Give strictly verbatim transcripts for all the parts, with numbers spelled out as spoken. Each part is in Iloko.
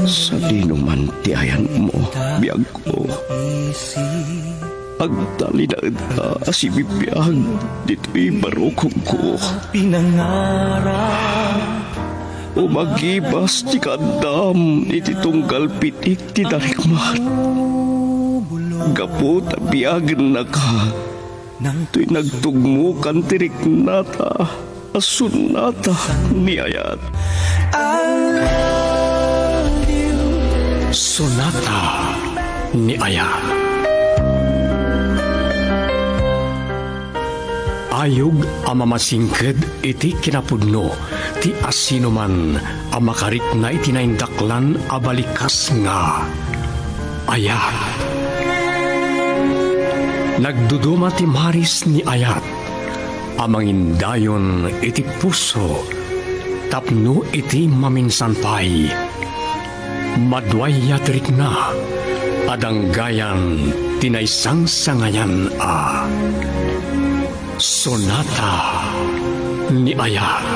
Sadino man ti ayanmo, biagko. Agtalinaedka a sibibiag ditoy barukongko. Umagibas ti kaaddam iti tunggal pitik ti darikmat. Gapu ta biagennaka, toy nagtugmokan ti riknata a sonata ni ayat. Sonata ni ayat. Ayog a mamasingked iti kinapudno ti asinoman a makarikna iti naindaklan a balikas nga ayat. Nagduduma ti maris ni ayat a mangindayon iti puso tapno iti maminsan pay, maduayat rikna a danggayan ti naisangsangayan a Sonata ni Ayat.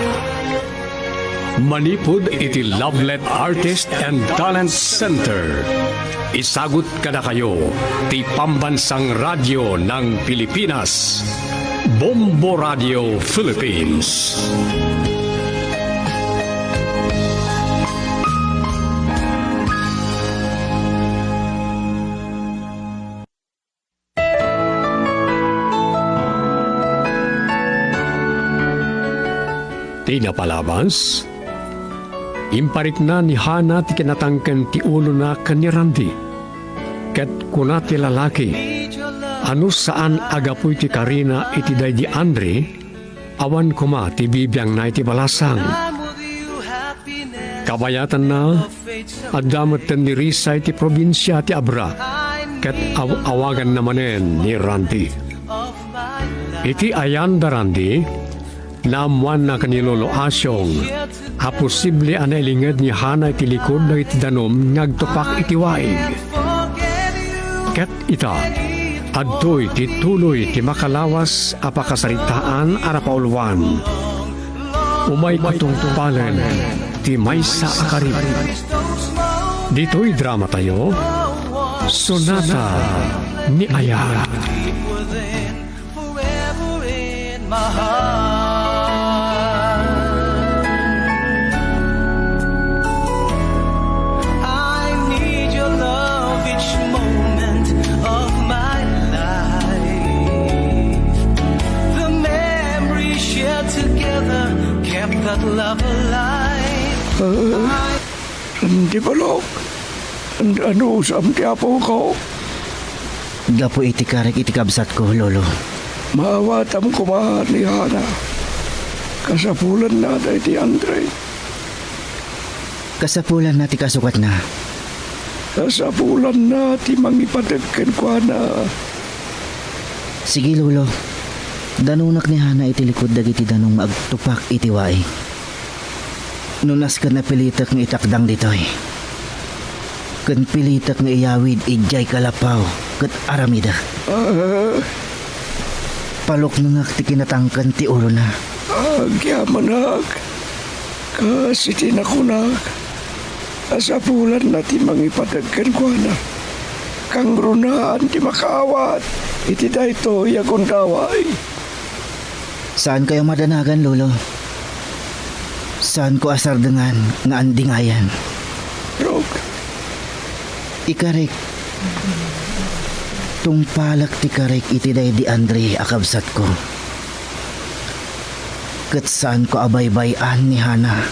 Manipud iti Lovelet Artist and Talent Center, isagut kadakayo ti Pambansang Radyo ng Pilipinas, Bombo Radio Philippines. Ti napalabas, imparikna ni Hana ti kinatangken ti ulona ken ni Randy. Ket kuna ti lalaki a no saan a gapu iti karina iti daydi Andre, awan koma ti bibiangna iti balasang. Kabayatanna, adda metten ni Risa iti probinsia ti Abra, ket aw-awaganna manen ni Randy. Iti ayan da Randy, naammoanna ken ni Lolo Asiong a posible a nailinged ni Hana iti likud dagiti danum nga agtupak iti waig. Ket ita, adtoy ti tuloy ti makalawas a pakasaritaan a napauluan. Umay katungpalen ti maysa a karib. Ditoy dramatayo, Sonata ni Ayat. Randy Balok, an-, anusam ti apoko? Gapu iti karek iti kabsatko, Lolo. Maawatam koma ni Hana. Kasapulanna daydi Andre. Kasapulanna ti kasukatna. Kasapulanna ti mangipateg kenkuana. Sige, Lolo. Danunak ni Hana iti likud dagiti danum nga agtupak iti waig. No nasken a pilitek nga itakdang ditoy, ken pilitek nga iyawid idiay kalapaw ket aramida. Ah. Paluknengak ti kinatangken ti ulona. Agyamanak, kas iti nakunak, kasapulanna ti mangipateg kenkuana. Kangrunaan ti makaawat iti daytoy a gundaway. Saankayo madanagan, Lolo. Saanko a sardengan nga andingayan. Rok. Ikarek, tungpalek ti karek iti daydi Andre a kabsatko. Ket saanko a baybay-an ni Hana.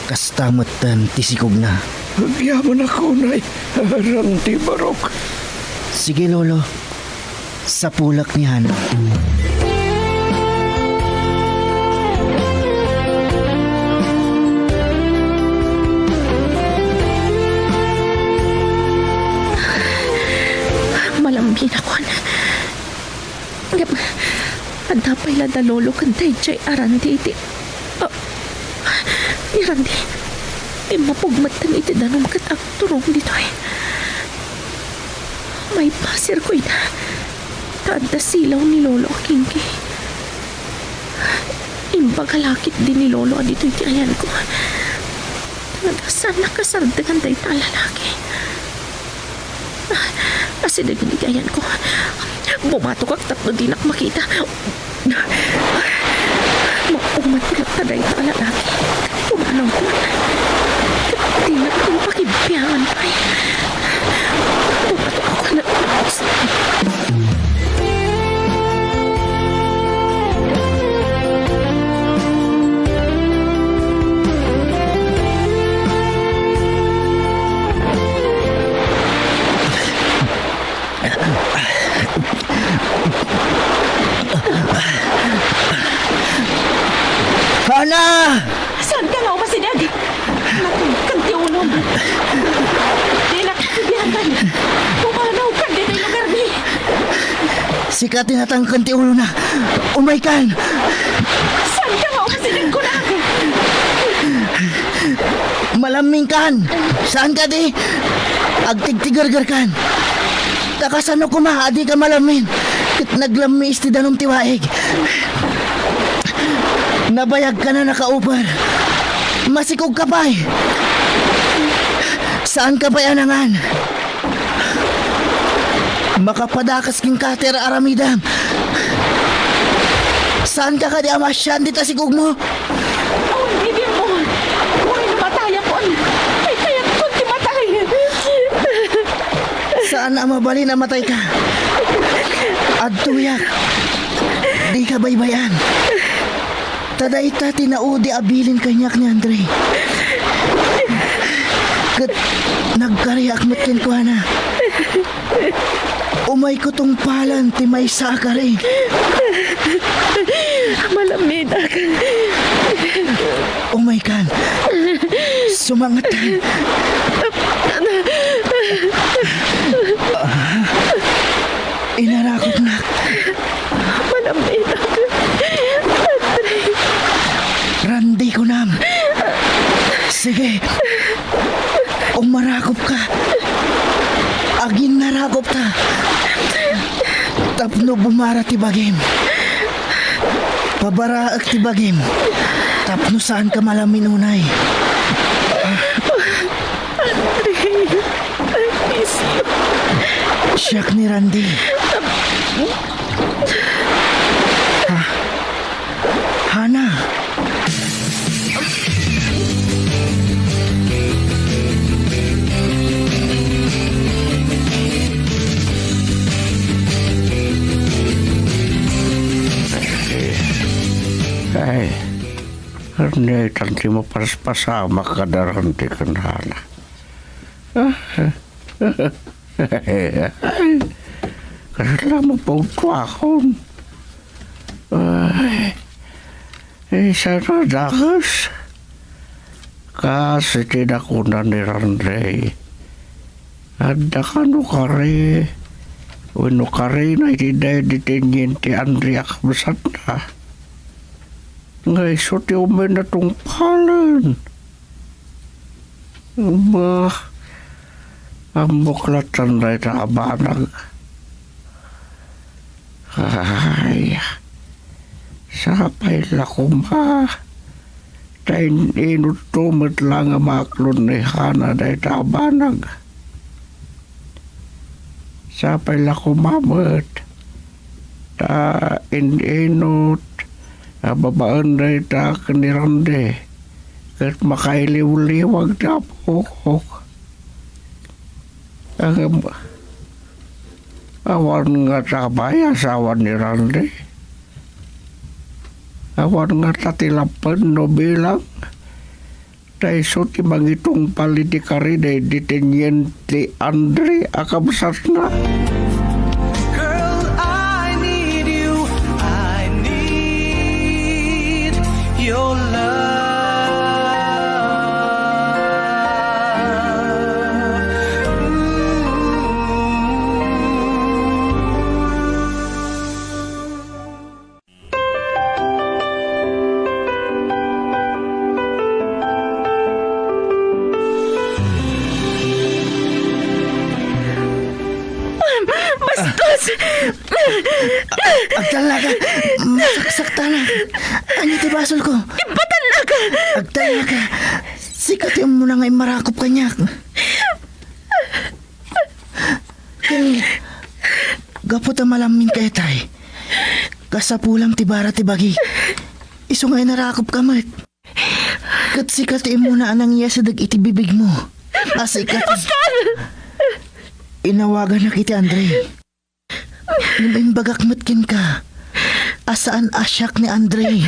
Kasta metten ti sikogna. Agyamanak unay, Randy Barok. Sige, Lolo. Sapulek ni Hana. Malambinakon. Ngem, adda pay la da Lolo ken daydiay a Randy iti, ah, ni Randy, immapog metten iti danum ket agturong ditoy. Maipasirko ida, ta adda silaw ni Lolo a Kinky. Imbaga la ketdi ni Lolo a ditoy ti ayanko. Saan nakasaldegan dayta a lalaki? Ah, asideg iti ayanko. Bumatokak tapno dinak makita. Maumat ko latta dayta a lalaki. Pumanaw ko. Dinak pay pakibbiangan pay. Bumatok ako na. Hana! Saan ka nga umasideg? Natungkad ti ulom. Dinak bibiangan. Pumanaw ka ditoy lugarmi. Sika ti natangken ti ulona. Umaykan! Saan ka nga umasideg, kunak? Malamminkan! Saan kadi? Agtigtigergerkan! Ta kasano koma a dika malammin ket naglammiis ti danum ti waig? Nabayagkan a nakauper. Masikogka pay. Saanka pay a nangan. Makapadakes kenka ti ar-aramidem. Saanka kadi a maasian dita sikogmo? Awan bibianmo. Wenno matayakon. Ay, kayatkon ti matay. Saan a mabalin a matayka. Adtoyak. Dika baybay-an. Ta dayta ti naudi a bilin kaniak ni Andre. Ket nagkariak met kenkuana. Umayko tungpalen ti maysa a kari. Malammidak. Umaykan. Sumangetkan. Inarakopnak. Malammidak. Andre. Randy, kunam. Sige. Umarakopka. Aginnarakopta. Tapno bumara ti bagim. Pabaraek ti bagim. Tapno saanka malammin unay. Andre, I miss you. Siak ni Randy. Ha? Hana. Ay, ano itan ti mapaspasamak kada Randy ken Hana? Ay, kasla mapautuakon. Ay, eh, sana dakes. Kas iti nakuna ni Randy. Adda kano kari, wenno karina iti daydi ti teniente Andre a kabsatna. Nga isu ti umay natungpalen. Bah, ammok latta dayta a banag. Ay, sapay la koma. Ta in-inutto met la nga maaklon ni Hana dayta a banag. Sapay la koma met. Ta in-inut a babaen dayta ken ni Randy ket makailiwliwag ti apok. Ngem awan ngata pay asawa ni Randy. Awan ngata ti lapped no bilang. Ta isu ti mangitungpal iti kari daydi teniente Andre a kabsatna. Girl, I need you. I need your love. Ooh. Bastos! Agtalnaka! Masaksaktanak! Ania ti basolko? Ipatannaka! Agtalnaka! Sika ti umuna nga immarakop kaniak. Ken gapu ta malamminka itay, kasapulam ti bara ti bagik. Isu nga inarakopka met. Ket sika ti immuna a nangiyasideg iti bibigmo. A sika ti Oscar! Inawaganak iti Andre. Ngem imbagak met kenka a saan a siak ni Andre.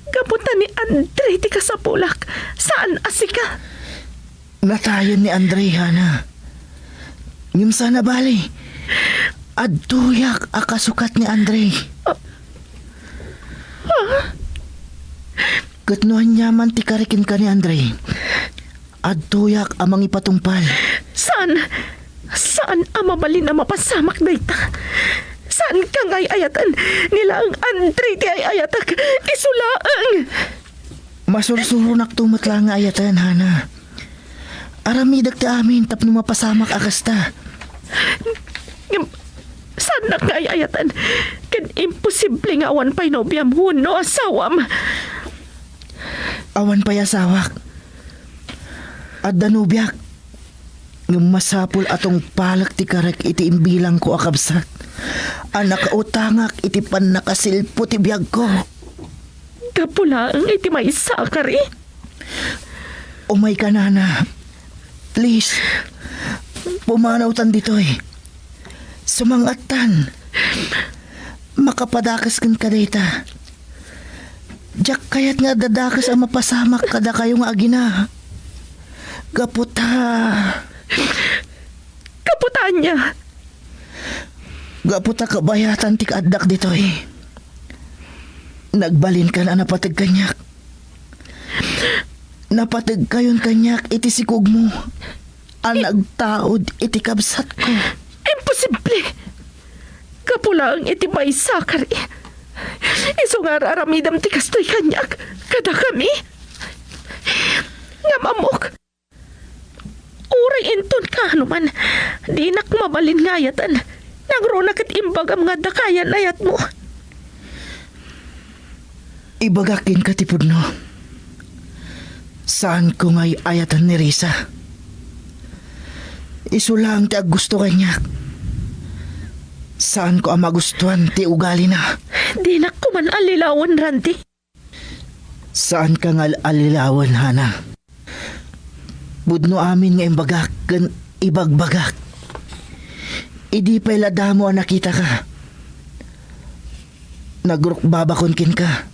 Gapu ta ni Andre ti kasapulak, saan a sika. Natayen ni Andre, Hana. Ngem saan a bale, adtoyak a kasukat ni Andre. Ket no aniaman ti kari kenka ni Andre, adtoyak a mangipatungpal. Saan, saan a mabalin a mapasamak dayta. Saanka nga ay-ayatan. Ni laeng Andre ti ay-ayatak. Isu laeng. Masursuronakto met la nga ayaten, Hana. Aramidek ti amin tapno mapasamak a kasta. Ngem, saannak nga ay-ayatan. Ken imposible nga awan pay nobiam wenno asawam. Awan pay asawak. Adda nobiak. Ngem masapul a tungpalek ti karek iti imbilangko a kabsat a nakautangak iti pannakasilpo ti biagko. Gapu laeng iti maysa a kari. Umayka, Nana. Please, pumanawtan ditoy. Sumang-attan. Makapadakes kenka dayta. Diak kayat nga adda dakes a mapasamak kadakayo nga agina. Gapu ta Gapu ta ania? Gapu ta kabayatan ti kaaddak ditoy. Nagbalinkan a napateg kaniak. Napategkayon kaniak iti sikugmo a nagtaud iti kabsatko. Imposible! Gapu laeng iti maysa a kari. Isu nga ar-aramidem ti kastoy kaniak, kadakami. Ngem ammok, uray inton kaanoman, dinak mabalin nga ayaten. Nangruna ket imbagam nga adda kayan-ayatmo. Ibagak kenka ti pudno. Saanko nga ay-ayaten ni Risa. Isu laeng ti aggusto kaniak. Saanko a magustuan ti ugalina. Dinak koman allilawen, Randy. Saanka nga al-, allilawen, Hana. Pudno amin nga imbagak ken ibagbagak. Idi pay la damo a nakitaka, nagrukbabakon kenka.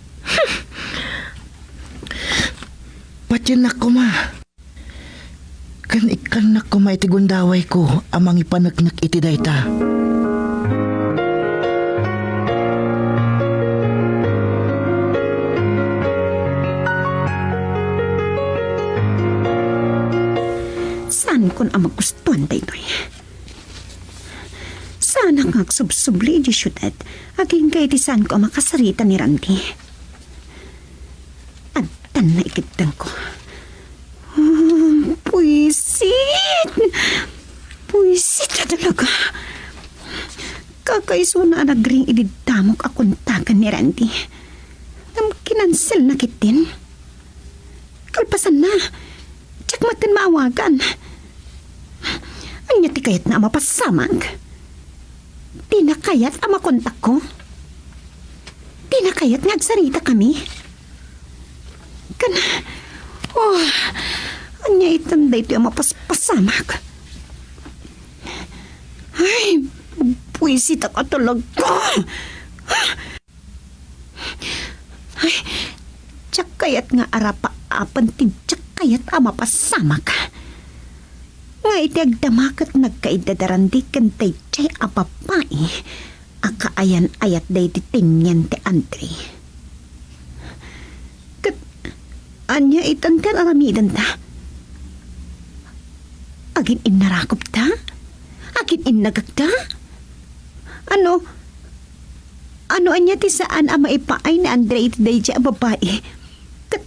Patiennak koma. Ken ikkannak koma iti gundawayko a mangipaneknek iti dayta. Saankon a magustuan daytoy. Saanak nga agsubsubli idiay siudad, agingga iti saanko a makasarita ni Randy. Addan naikidtengko. Hmm, buisit! Buisit a talaga. Kakaisuna a nagring idi damok a kontaken ni Randy. Ngem kinanselna ketdin. Kalpasanna, diak met ken maawagan. Ania ti kayatna a mapasamak? Dina kayat a makontakko? Dina kayat nga agsaritakami? Ken, oh, ania iten daytoy a mapaspasamak? Ay, buisitak a talaga! Ay, diak kayat nga arapaapen ti diak kayat a mapasamak. Nga iti agdama ket nagkaidda da Randy ken daydiay a babai a kaayan-ayat daydi tengngen ti Andre. Ket ania iten ti ar-aramidenta? Agin-innarakopta? Agin-innagakta? Ano, ano ania ti saan a maipaay ni Andre iti daydiay a babai? Ket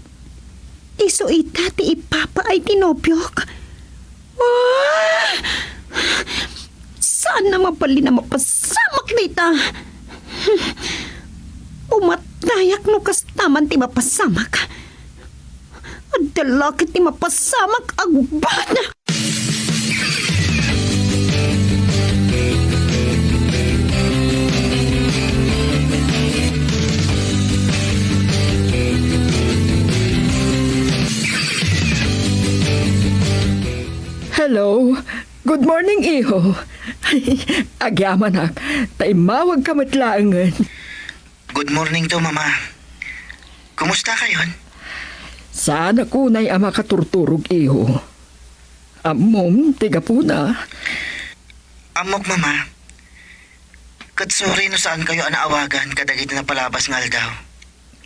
isu ita ti ipapaay ti nobiok? Ah! Saan a mabalin a mapasamak dayta? Umatayak no kasta man ti mapasamak. Ad-, Ti laki ti mapasamak agbat. Hello. Good morning, iho. Agyamanak, ta immawagka met laengen. Good morning to, Mama. Kumusta kayon? Saanak unay a makaturturog, iho. Ammom ti gapuna. Ammok, Mama. Ket sorry no saan kayo a naawagan kadagiti napalabas nga aldaw.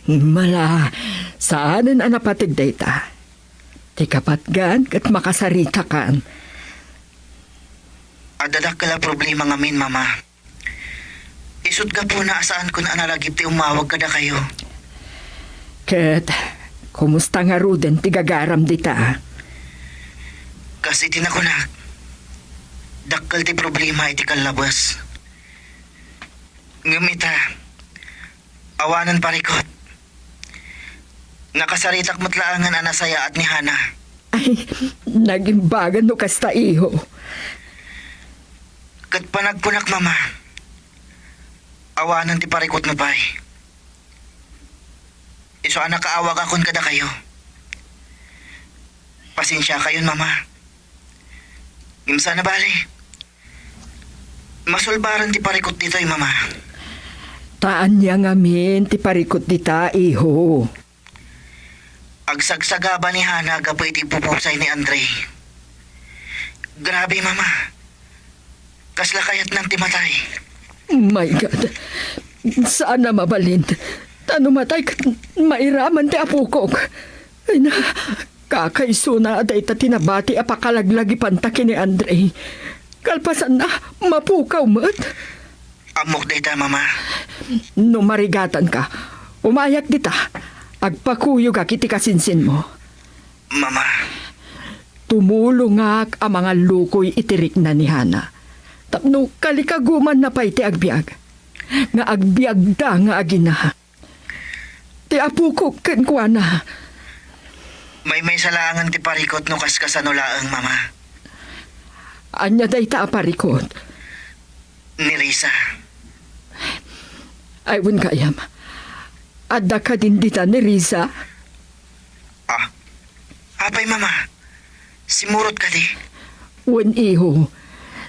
Mala, saanen a napateg dayta. Ti kapatgan ket makasaritakan. Adda dakkel a problema ngamin, Mama. Isut' gapuna a saankon a nalagip ti ummawag kadakayo. Ket, kumusta ngaruden ti gagaram dita? Kas iti nakunak, dakkel ti problema iti kallabes. Ngem ita, awanen parikut. Nakasaritak met laengen a nasayaat ni Hana. Ay, nagimbagan no kasta, iho. Ket panagkunak, Mama, awanen ti parikutmo pay. Isu a nakaawagakon kadakayo. Pasensiakayon, Mama. Ngem saan a bale. Masulbaran ti parikut ditoy, Mama. Ta ania ngamin ti parikut dita, iho? Agsagsagaba ni Hana gapu iti pupusay ni Andre. Grabe, Mama. Kasla kayatnan ti matay. My God. Saan a mabalin. Ta no matay ket mairaman ti apokok. Ay na, kakaisuna a dayta ti nabati a pakalaglagipanta ken ni Andre. Kalpasanna, mapukaw met. Ammok dayta, Mama. No marigatanka, umayak dita. Agpakuyogak iti kasinsinmo. Mama. Tumulongak a mangallukoy iti rikna ni Hana. Tapno kalikagumanna pay ti agbiag. Nga agbiagda nga agina. Ti apokok kenkuana. Maymaysa laengen ti parikut no kaskasano laeng, Mama. Ania dayta a parikut? Ni Risa. Ay, wen gayam. Adda kadin dita ni Risa? Ah, apay, Mama? Simurot kadi? Wen, iho.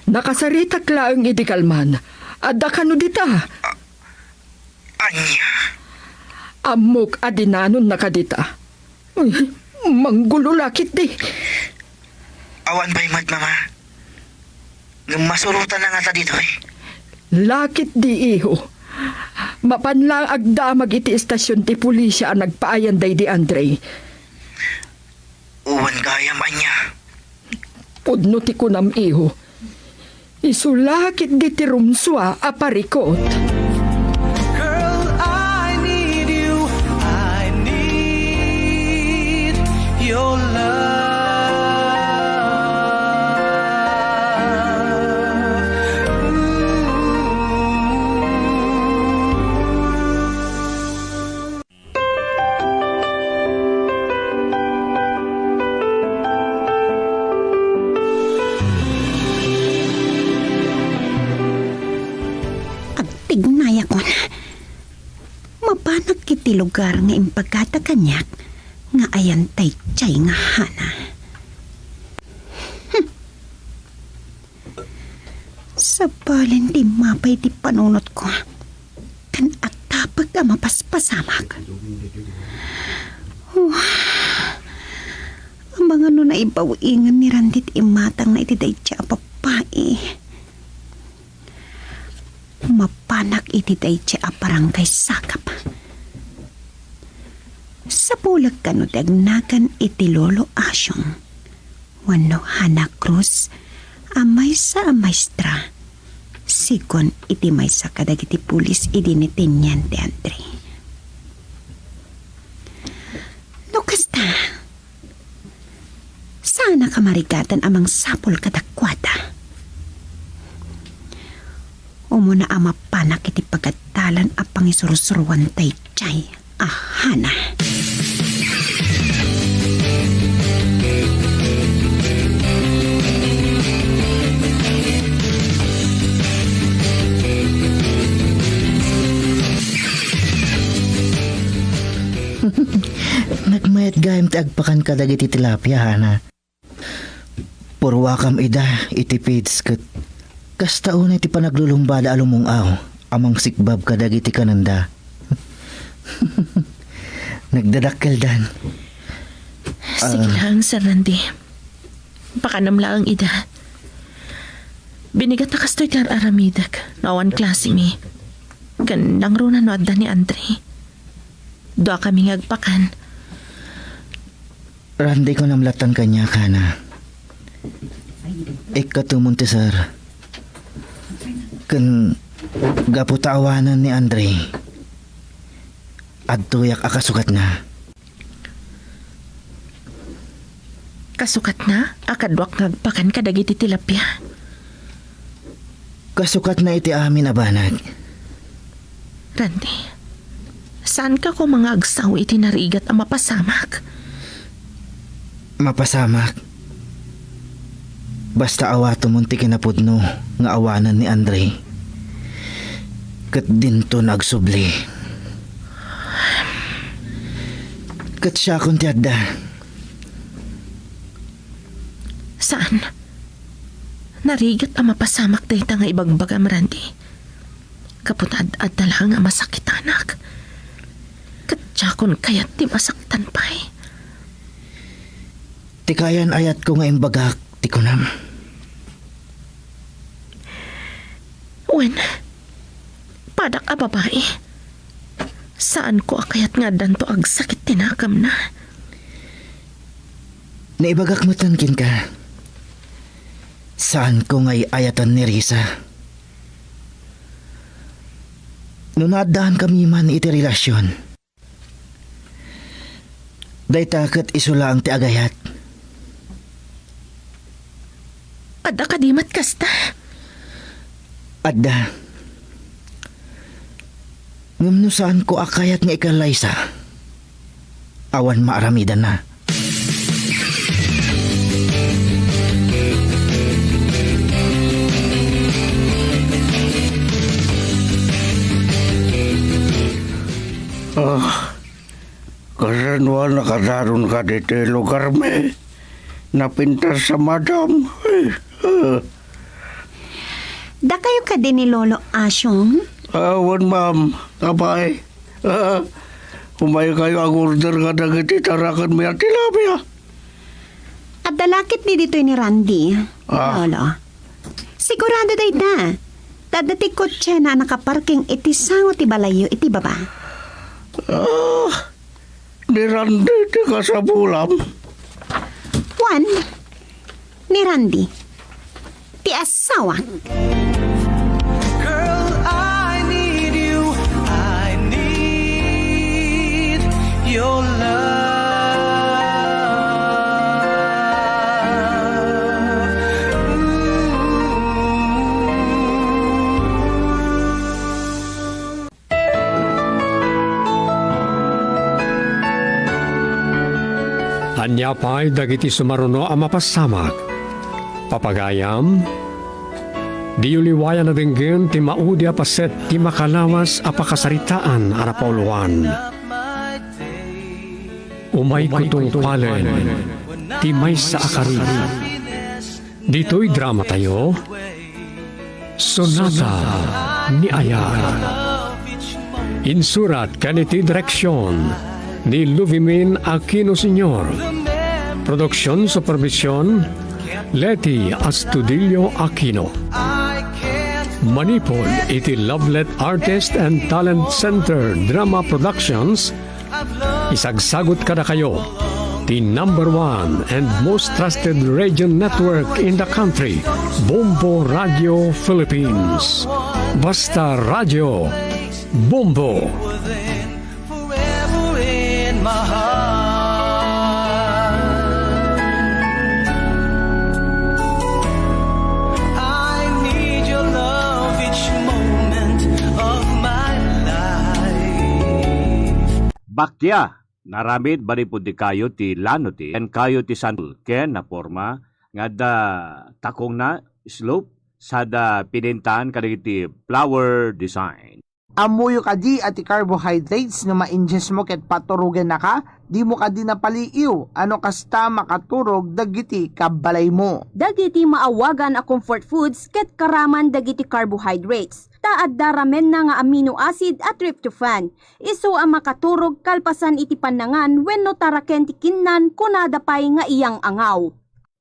Nakasaritak laeng idi kalman. Adda kano dita? A-, ania? Ammok a dinanonna kadita. Uy, manggulo la ketdi. Awan pay met, Mama. Ngem masurotanna ngata ditoy. La ketdi, iho. Mapan la agdamag iti estasion ti pulisya a nagpaayan daydi Andre. Wen gayam ania? Pudno ti kunam, iho. Isu la ketdi ti rumsua a parikut. Girl, I need you. I need your love. Ooh. Agtignayakon. Mapanak iti lugar nga impagada kaniak nga ayan daydiay nga Hana. Hmm. Sabalen ti mapay ti panunotko, ken atapek a mapaspasamak. Wah, amangan no naibaw-ingen ni Randy ti imatangna iti daydiay a babai. Mapanak iti daydiay a barangay sakop. Sapulek kano ti agnagan iti Lolo Asyong wenno Hana Cruz a maysa a maestra, segun iti maysa kadagiti pulis idi ni Teniente Andre. No kasta, saanak a marigatan a mangsapul kadakuada. Umuna a mapanak iti pagadalan a pangisursuruan daydiay a Hana. Ket gayam ti agpakan kadagiti tilapia, Hana. Purwakam ida iti feeds ket kasta unay ti panaglulumbada a lumung-aw a mangsikbab kadagiti kanenda. Nagdadakkeldan. Sige Ah. lang, Sir Randy. Pakanam laeng ida. Binigat a kastoy ti ar-aramidek no awan klase mi. Ken nangruna no adda ni Andre. Dua kami nga agpakan. Randy, kunam lattan kaniak, Hana. Ikkatumon ti sir. Ken gapu ta awanen ni Andre, adtoyak a kasukatna. Kasukatna a kaduak nga agpakan kadagiti tilapia. Kasukatna iti amin a banag. Randy, saanka koma nga agsao iti narigat a mapasamak? Mapasamak? Basta awatemon ti kinapudno nga awanen ni Andre. Ket dinton agsubli. Ket siakon ti adda. Saan? Narigat a mapasamak dayta nga ibagbagam, Randy. Gapu ta ad-adda laeng a masakitanak. Ket diakon kayat ti masaktan pay. Ti kayan-ayatko nga imbagak ti kunam. Wen, padak a babai. Saanko a kayat nga addanto agsakit ti nakemna. Naibagak metten kenka. Saanko nga ay-ayatan ni Risa. No naaddaankami man iti relasyon, dayta ket isu laeng ti agayat. Adda kadi met kasta? Adda. Ngem no saanko a kayat nga ikallaysa, awan maaramidanna. Ah, kasano a nakadaron ka ditoy lugar mi? Napintas sa madam. Ay, ah. Dakayo kadi ni Lolo Asyong? Awan, ma'am. Apay. Ah, umay kayo ag-order kadagiti taraken mi a tilapia. Adda lakit di ditoy ni Randy, Ah. Lolo. Sigurado dayta. Ta adda ti kotsena a nakaparking iti sango ti balayyo iti baba. Ah, ni Randy ti kasapulam. Wen, ni Randy ti asawak. Girl, I need you. I need your love. Ooh. Ania pay dagiti sumaruno a mapasamak? Papagayam, diyo liwayan a denggen ti maudi a paset ti makalawas a pakasaritaan a napauluan. Umayko tungpalen ti maysa a kari. Ditoy dramatayo, Sonata ni Ayar. Insurat ken iti direksion ni Luvimin Aquino Senior. Production supervision, Leti Astudillo Aquino. Manipud iti Lovelet Artist and Talent Center Drama Productions, isagsagut kadakayo ti number one and most trusted radio network in the country, Bombo Radio Philippines. Basta Radio, Bombo. Forever in my heart. I need your love each moment of my life. Bakya, naramid manipud dikayo ti lano ti, ken kayo ti sandal ken naporma nga adda takongna, slope, sada pinintaan kadagiti flower design. Ammoyo kadi a ti carbohydrates no ma-ingest mo ket paturogennaka, dimo kadi napaliiw a no kasta makaturog dagiti kabbalaymo. Dagiti maawagan a comfort foods ket karaman dagiti carbohydrates, ta adda ramenna nga amino acid a tryptophan, isu a makaturog kalpasan iti pannangan wenno taraken ti kinnan, kunada pay nga iyang-angaw.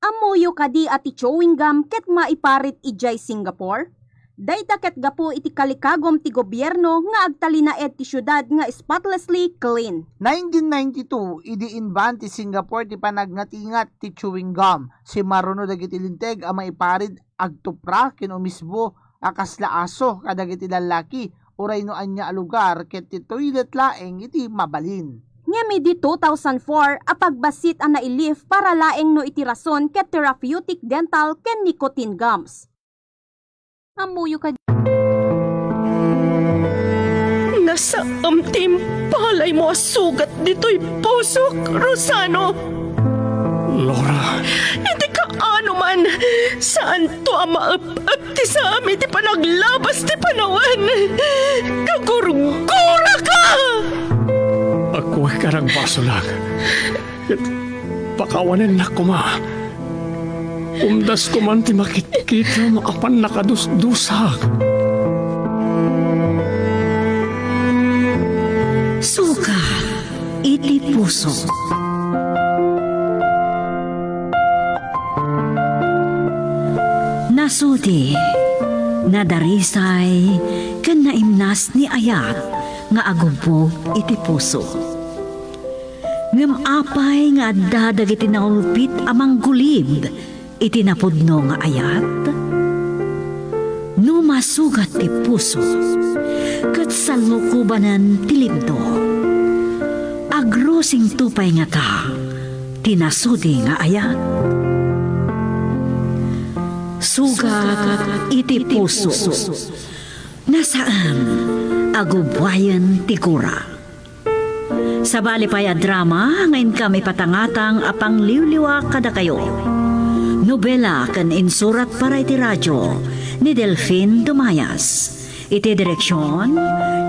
Ammoyo kadi a ti chewing gum ket maiparit idiay Singapore? Dayta ket gapu iti kalikagum ti gobierno nga agtalinaed ti siudad nga spotlessly clean. Nineteen ninety-two, idi inban ti Singapore ti panagngatingat ti chewing gum, simmaruno dagiti Linteg a maiparit agtupra ken umisbo a kasla aso kadagiti lallaki uray no ania a lugar ket ti toilet laeng iti mabalin. Ngem idi two thousand four a pagbassit a nailif para laeng no iti rason ket therapeutic dental ken nicotine gums. Ammoyo kadi? Nasaem ti impalaymo a sugat ditoy pusok, Rosano. Laura. Iti kaano man, saanto a maep-ep ti saam iti panaglabas ti panawen. Kagurguraka! Agkuek a nagbasolak. Pakawanennak koma. Umdas koman ti makitkitam a pannakadusdusak. Sugat iti puso. Nasudi, nadarisay, ken naimnas ni ayat nga agubbog iti puso. Ngem apay nga adda dagiti naulpit a manggulib iti napudno nga ayat? No masugat ti puso, ket sallukobanen ti libno, agrusingto pay ngata ti nasudi nga ayat? Sugat iti puso. Nasaem a gubbuayen ti gura. Sabali pay a drama nga inkam ipatangatang a pangliwliwa kadakayo. Nobela ken insurat para iti radio ni Delfin Dumayas. Iti direksion,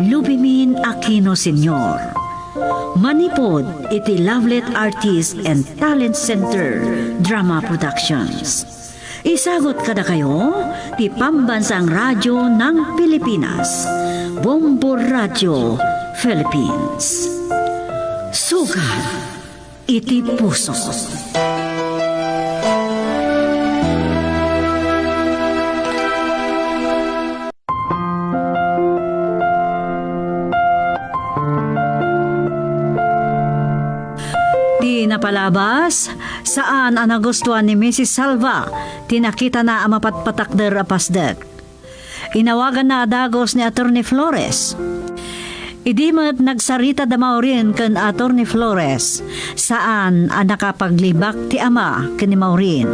Lubimin Aquino Senior. Manipud iti Lovelet Artist and Talent Center Drama Productions. Isagut kadakayo ti Pambansang Radyo ng Pilipinas, Bombo Radio Philippines. Sugat iti puso. Ti napalabas, saan a nagustuan ni Misis Salva ti nakitana a mapatpatakder a pasdek. Inawaganna a dagus ni Attorney Flores. Idi met nagsarita da Maureen ken Attorney Flores, saan a nakapaglibak ti ama ken ni Maureen.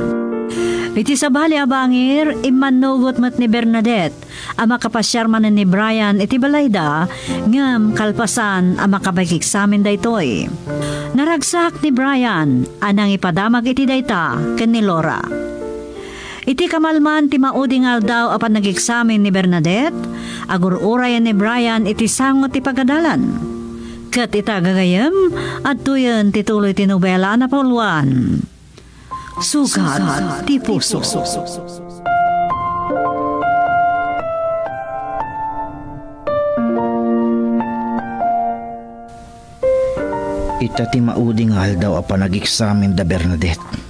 Iti sabali a bangir, immannugot met ni Bernadette a makapasiar manen ni Brian iti balayda, ngem kalpasan a makapag-eksamen daytoy. Naragsak ni Brian a nangipadamag iti dayta ken ni Laura. Iti kamalman ti maudi nga aldaw a panageksamen ni Bernadette, agur-urayen ni Brian iti sango ti pagadalan. Ket ita gagayem, adtoyen ti tuloy ti nobela a napauluan. Sugat ti puso. Ita ti maudi nga aldaw a panageksamen da Bernadette.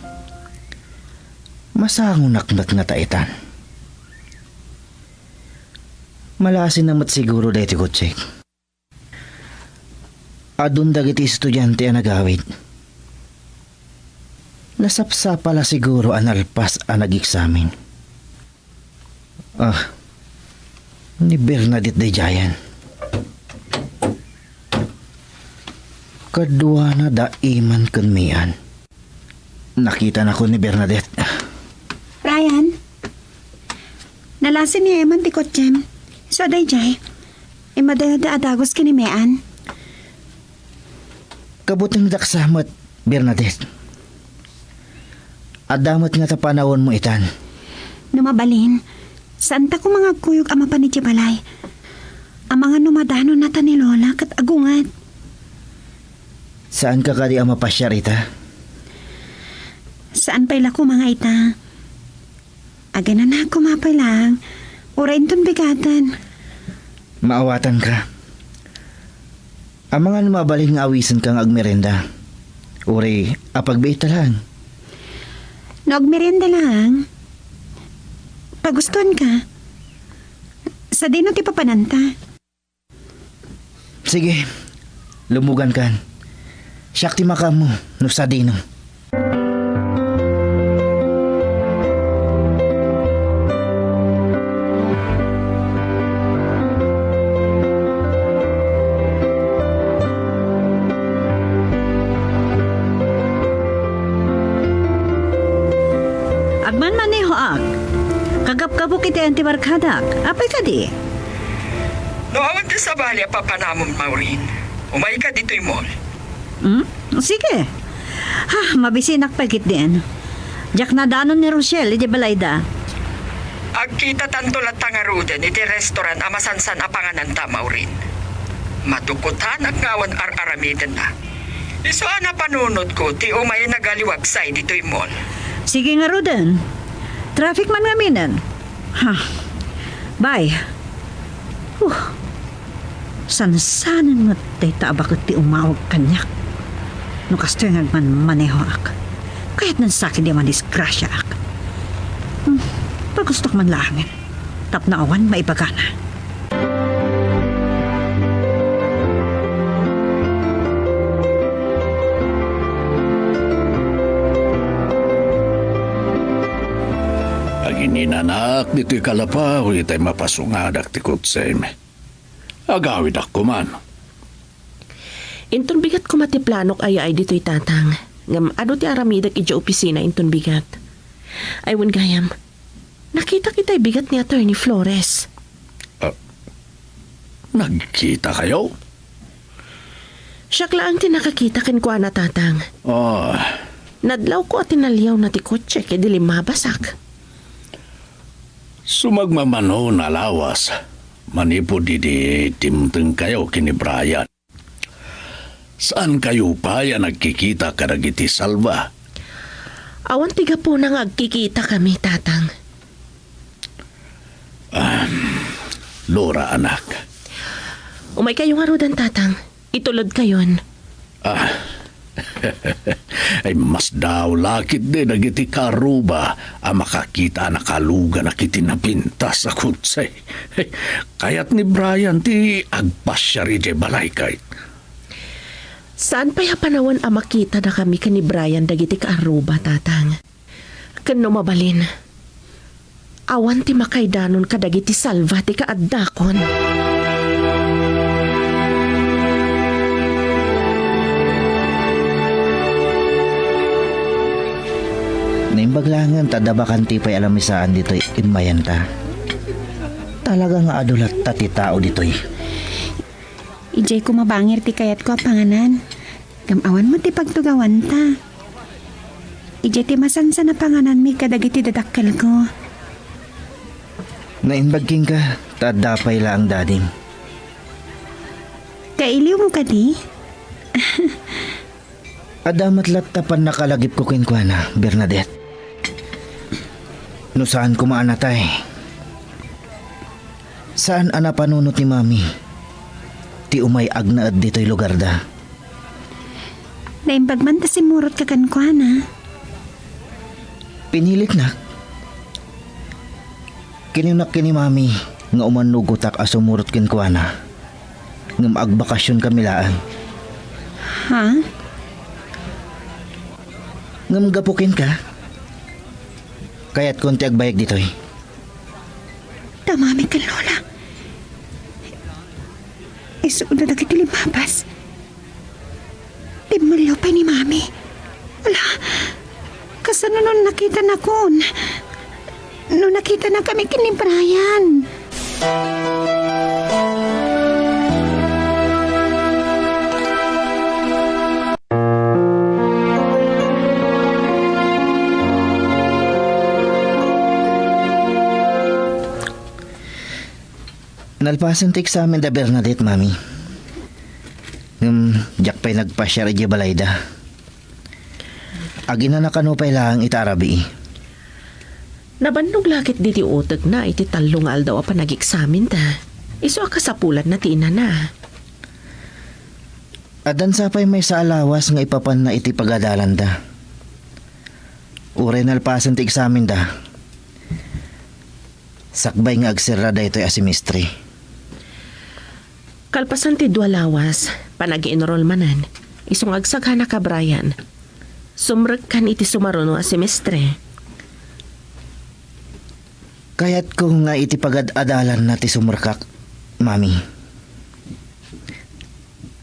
Masangonak met ngata itan. Malasin na met siguro daytoy kotsek. Adun dagiti estudiante a nagawid. Nasapsapa la siguro a nalpas a nageksamen. Ah, ni Bernadette daydiayen. Kaduana da Iman ken Mian. Nakitanako ni Bernadette. Brian, nalasin ni Eman ti kotsem. So, daydiay, immadayoda a dagus ken ni Mian. Kabutengdak sa met, Bernadette. Adda met ngata panawenmo itan. No mabalin, saanta koma nga agkuyog a mapan idiay balay. Amangan no madanonnata ni Lola ket agunget. Saanka kadi a mapasiar ita? Saan pay la koma nga ita. Aginanaak koma pay laeng, uray inton bigaten. Maawatanka. Amangan mabalin nga awisenka nga agmerienda. Uray apagbiitta laeng. No agmerienda laeng, pagustuanka. Sadino ti papananta? Sige, lumugankan. Siak ti makaammo no sadino. Agmanmanehoak. Kagapgapok iti ayan ti barkadak. Apay kadi? No awan ti sabali a papanamom, Maureen, umayka ditoy mall. Hmm? Sige. Ha, mabisinak pay ketdin. Diak nadanon ni Rochelle iti balayda. Agkitatanto latta ngaruden iti restaurant a masansan a pangananta, Maureen. Madukutanak nga awan ar-aramidenna. Isu a napanunotko ti umay nagaliwagsa ditoy mall. Sige ngaruden. Traffic man ngaminen. Ha. Bye. Huh. Sansanen met dayta a baket ti umawag kaniak. No kastoy nga agmanmanehoak, kayatnan sakit a madisgrasiaak. Hmm, pagustok man laengen tapno awan maibagana. Agininanak ditoy kalapaw itay mapasungadak ti kotsem. Agawidak koman. Inton bigat koma ti planok a yaay ditoy, Tatang. Ngem adu ti aramidek idiay opisina inton bigat. Ay, wen gayam, nakitak itay bigat ni Attorney Flores. Ah, nagkitakayo? Siak laeng ti nakakita kenkuana, Tatang. Ah. Nadlawko a tinaliawna ti kotse ket idi limmabasak. Sumagmamano a lawas manipud idi dimtengkayo ken ni Brian. Saankayo pay a nagkikita kadagiti salva? Awan ti gapuna nga agkikitakami, Tatang. Ah, Laura, anak. Umaykayo ngaruden, Tatang. Itulodkayon. Ah. Ay, masdaw la ketdi dagiti kaarruba a makakita a nakaluganak iti napintas a kotse. Kayat ni Brian ti agpasiar idiay balay, kayat. Saan pay a panawen a makitadakami ken ni Brian dagiti kaarruba, Tatang. Ken no mabalin, awan ti makaidanon kadagiti salva ti kaaddakon. Naimbag laengen ta adda bakante pay a lamisaan ditoy immayenta. Talaga nga adu latta ti tao ditoy. Idiay koma bangir ti kayatko a panganan. Ngem awan met ti pagtugawanta. Idiay ti masansan a pangananmi kadagiti dadakkelko. Naimbag kenka, ta adda pay laeng dadim. Kailiwmo kadi? Adda met latta pannakalagipko kenkuana, Bernadette. No saan koma a natay, saan a napanunot ni Mami ti umay agnaed ditoy lugarda. Naimbag man ta simmurotka kenkuana. Pinilitnak. Kinunana ken ni Mami nga umanugotak a sumurot kenkuana. Ngem agbakasionkami laeng. Ha? Ngem gapu kenka, kayatkon ti agbayag ditoy. Ta Mami ken Lola, isuda dagiti limmabas. Timmuliaw pay ni Mami. Ala, kasano no nakitanakon? No nakitanakami ken ni Brian? Nalpasen ti eksamen da Bernadette, Mami. Ngem diak pay nagpasiar idiay balayda. Aginana kano pay laeng ita a rabii. Nabannog la ket ditoy utekna iti tallo nga aldaw a panageksamenda. Isu a kasapulanna ti inana. Addan sa pay maysa a lawas nga ipapanna iti pagadalanda. Uray nalpasen ti eksamenda, sakbay nga agserra daytoy a semestre. Kalpasan ti dua lawas, panag-enroll manen, isu nga agsagana ka, Brian. Sumrekkan iti sumaruno a semestre. Kayatko nga iti pagad-adalanna ti sumrekak, Mami.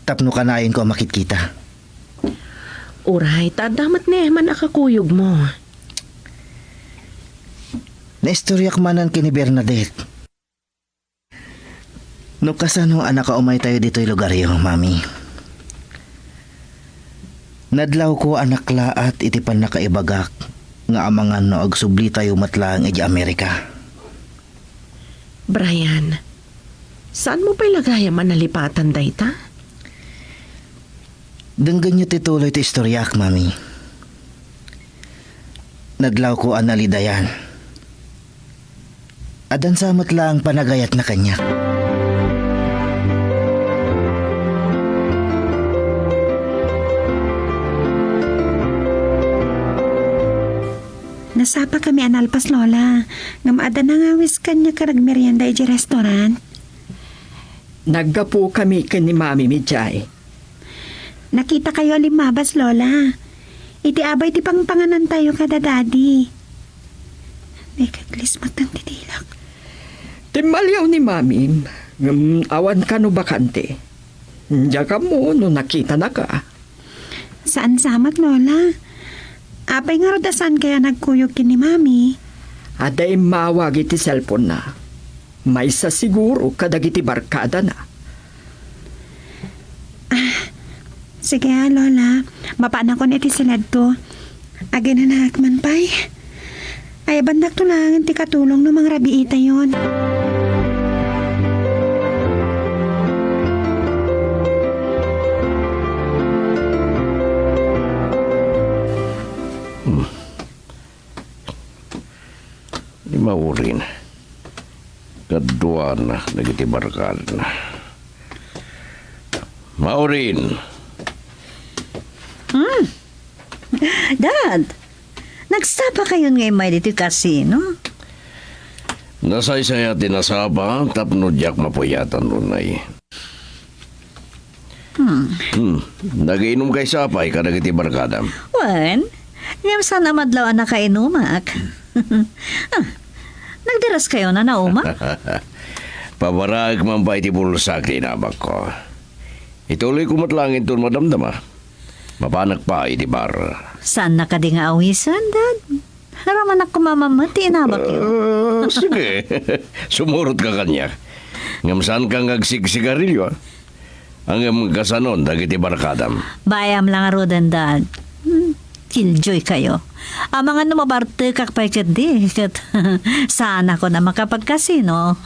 Tapno kanayon ko a makitkita. Uray, ta adda met ni Eman a kakuyogmo. Naistoryak manen ken ni Bernadette. No kasano a nakaumaytayo ditoy lugaryo, Mami? Nadlawko a naklaat iti pannakaibagak nga amangan no agsublitayo met laeng idiay Amerika. Brian, saanmo pay la gayam a nalipatan dayta? Denggenyo ti tuloy ti istoriak, Mami. Nadlawko a nalidayan. Addan sa met laeng panagayatna kaniak. Nasapakami a nalpas, Lola. Ngem adda nangawis kaniak a nagmerienda idiay restaurant. Naggapukami ken ni Mami idiay. Nakitakayo a limmabas, Lola. Iti abay ti pangpanganantayo kada Daddy. Nagaglis met ti dilak. Timmaliaw ni Mamim, ngem awan kano bakante. Diak ammo no nakitanaka. Saan sa met, Lola. Apay ngarud a saankayo a nagkuyog ken ni Mami? Adda immawag iti cellphone-na. Maysa siguro kadagiti barkadana. Ah, sige, Lola. Mapanakon iti siledto. Aginanaak man pay. Ayabandakto laengen ti katulong no mangrabiitayon. Hmm. Ni Maureen. Kaduana dagiti barkadna. Maureen! Hmm. Dad, nagsapakayon nga immay ditoy kasino? Nasaysayat ti nasapa tapno diak mapuyatan unay. Hmm. Hmm. Nagiinumkay sapay kadagiti barkadam? Wen, ngem saan a madlaw a nakainumak. Ah, nagdaraskayon a naumak? Pabaraek man pay ti bulsak ti inabakko. Ituloyko met laeng inton madamdama. Mapanak pay iti bar. Saanna kadi nga awisen, Dad? Aramanak koma met ti inabakyo. Ah, sige. Sumurotka kaniak. Ngem saanka nga agsigsigarilio, a? Ngem kasanon dagiti barkadam? Bayam la ngaruden, Dad. Hmm, killjoykayo. Amangan no mabartekak pay ketdi, ket saanakon a makapagkasino.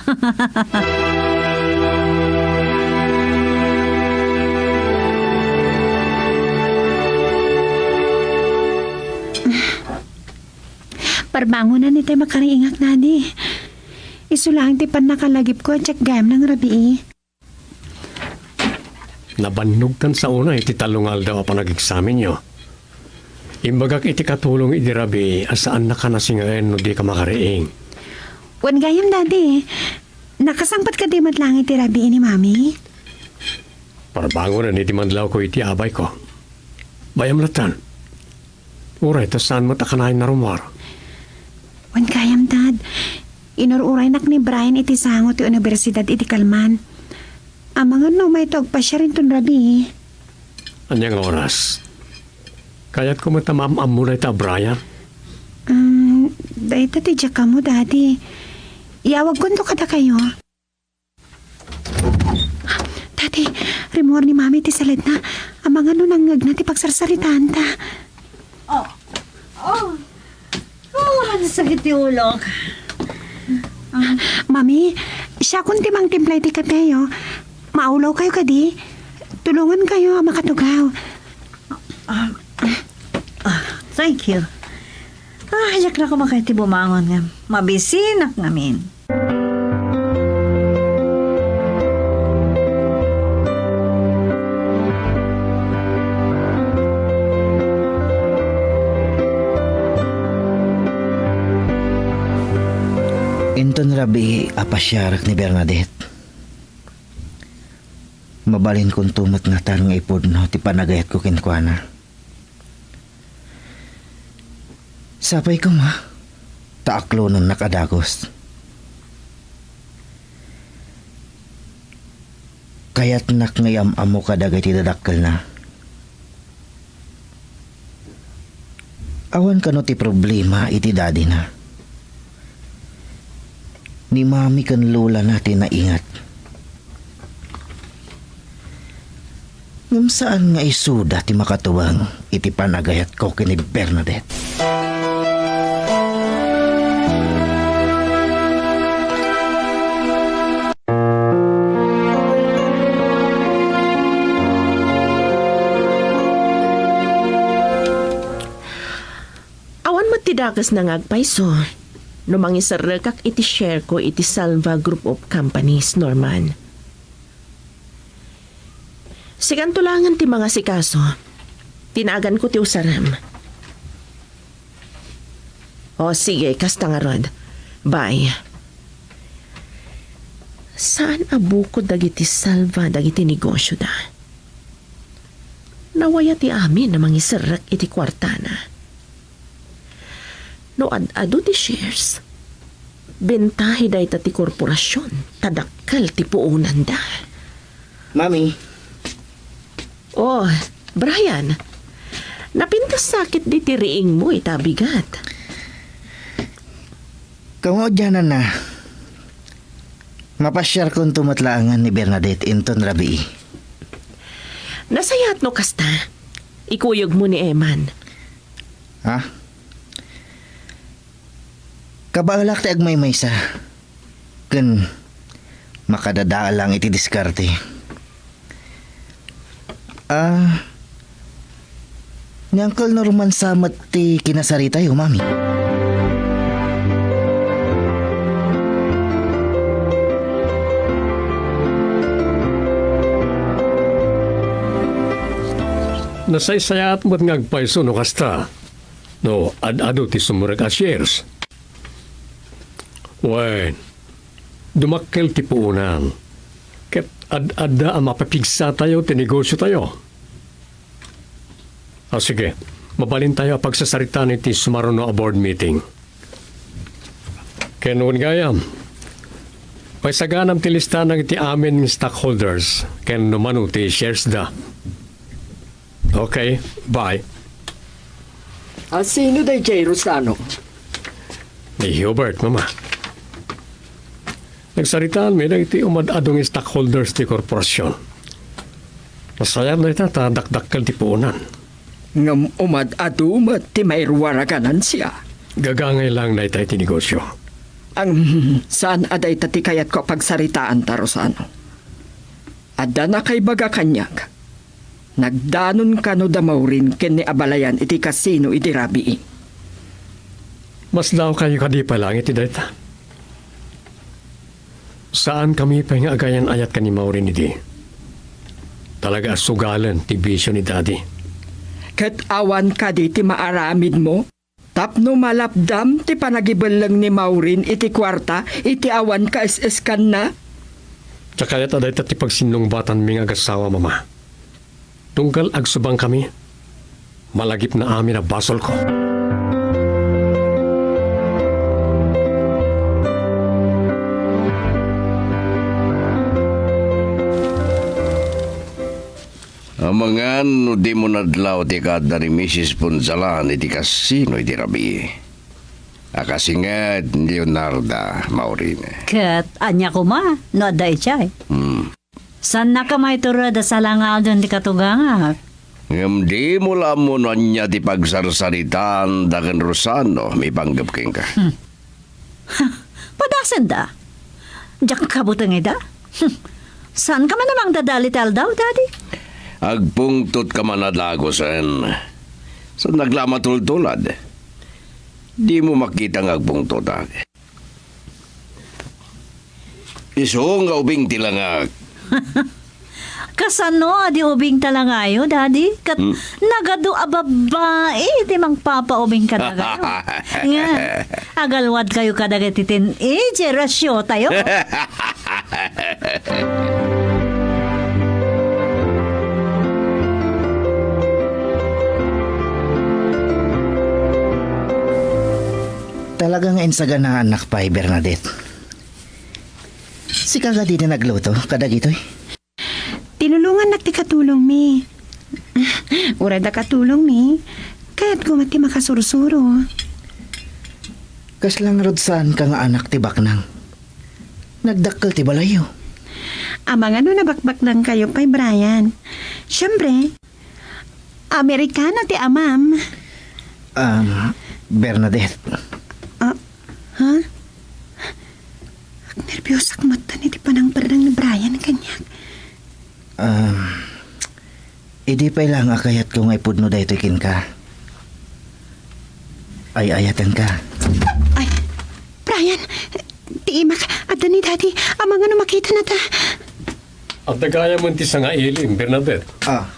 Parbangonan itay makariingak, Daddy. Isu laeng ti pannakalagipko a diak gayam nangrabii. Nabannogkan sa unay ti tallo nga aldaw a panageksaminyo. Imbagak iti katulong idi rabii a saannaka nasingaen no dika makariing. Wen gayam, Daddy. Nakasangpet kadi met laeng iti rabii ni Mami? Parbangonen idi madlawko iti abayko. Bayam latta. Uray ta saan met a kanayon a rummuar. Wen gayam, Dad. Inur-uraynak ni Brian iti sango ti universidad idi kalman. Amangan no umayto agpasiar inton rabii. Ania nga oras? Kayatko met a maam-ammo dayta a Brian. Um, dayta ti diak ammo, Daddy. Iyawagkonto kadakayo. Daddy, rimmuar ni Mami ti saledna. Amangan no nangngegna ti pagsarsaritaanta. Oh. Oh. Oh, sakit ti ulok. Ah. Mami, Siakon ti mangtimpla iti kapeyo. Maawlawkayo kadi? Tulongankayo a makatugaw. Ah, ah, thank you. Ah, diak la koma kayat ti bumangon nga mabisinak ngamin. Inton rabii a pasiarek ni Bernadette, mabalinkonto met ngarud nga ipudno ti panagayatko kenkuana. Sapay koma ta aklonennak a dagus. Kayatnak nga iam-ammo kadagiti dadakkelna. Awan kano ti problema iti dadina. Ni mami ken lolana ti naingat. Ngem saan nga isuda ti makatubang iti panagayatko ken ni Bernadette. Awan met ti dakesna nga agpayso no mangiserrekak iti share ko iti Salva Group of Companies, Norman. Sikanto laengen ti mangasikaso. Ti naaganko ti usarem. O, sige, kasta ngarud. Bye. Saan a bukod dagiti Salva dagiti negosyoda? Nawaya ti amin a mangiserrek iti kuartana. No ad-adu ti shares, bentahi dayta ti korporasion ta dakkel ti puonanda. Mami. Oh, Brian, napintas sakit di ti riingmo ita bigat. Kung udiananna, mapasiarkonto met laengen ni Bernadette inton rabii. Nasayaat no kasta. Ikuyogmo ni Eman. Ha? Kabaelak ti agmaymaysa ken makadadaelang iti diskarte. Ah, ni Uncle Norman sa met ti kinasaritayo, Mami. Nasaysayaat met nga agpayso no kasta. No, ad-adu ti sumrek a shares. Wen, dumakkel ti puonan, ket ad-adda a mapapigsatayo ti negosiotayo. Ah, sige, mabalintayo a pagsasaritaan iti sumaruno a board meeting. Ken wen gayam, paisaganam ti listana iti amin nga stockholders ken no mano ti shares da. Okay, bye. A sino daydiay, Rosano? Ni Hubert, Mama. Nagsaritaanmi dagiti umad-adu nga stockholders ti korporasion. Nasayaat dayta ta dakdakkel ti puonan. Ngem umad-adu met ti mairuar a ganansia. Gagangay laeng dayta iti negosio. Ang saan a dayta ti kayatko a pagsaritaanta, Rosano. Adda nakaibaga kaniak. Nagdanon kano da Maureen ken ni Abalayan iti kasino idi rabii. Masdaawkayo kadi pay laeng iti dayta? Saankami pay nga agayan-ayat ken ni Maureen idi. Talaga a sugalen ti bisio ni Daddy. Ket awan kadi ti maaramidmo? Tapno malapdam ti panagibelleng ni Maureen iti kuarta iti awan kaes-eskanna? Diak kayat a dayta ti pagsinnungbatanmi nga agassawa, Mama. Tunggal agsubangkami, malagipna amin a basolko. Amangan no dimo nadlaw ti kaadda ni Misis Punzalan iti kasino iti rabii. A kasinged ni Leonarda, Maureen. Ket ania koma no adda idiay? Hmm. Saannaka maitured a salangagden ti katugangak. Ngem dimo la ammo no ania ti pagsarsaritaanda ken Rosano maipanggep kenka. Hmm. Padasenda. Diak kabuteng ida? Hmm. Saan ka man a mangdadal iti aldaw, Daddy? Agpungtot ka man a dagusen. Saan nagla a matultulad? Di mo makita nga agpungtotak? Isu nga ubing ti langak. Kasano a di ubing ta langayo, Daddy? Ket Hmm. nagadu a babbai ti mangpapaubing kadagayo. Nga, agalwad kayo kadagiti teenager a siotayo. Talaga nga insaganaanak pay, Bernadette. Sika kadi ti nagluto kadagitoy? Tinulongannak ti katulongmi. Uray da katulongmi, kayatko met ti makasursuro. Kasla ngarud saanka nga anak ti baknang? Nagdakkel ti balayyo. Amangan no nabakbaknangkayo pay, Brian. Siempre, Amerikano ti amam. Um, Bernadette. Ah, ha? Agnerbiosakon met iti panangperdeng ni Brian kaniak. Um, idi pay laeng a kayatko nga ipudno daytoy kenka. Ay-ayatenka. Ay, Brian, ti imak, adda ni Daddy, amangan no makitanata. Adda gayam ti sangaili, Bernadette. Ah.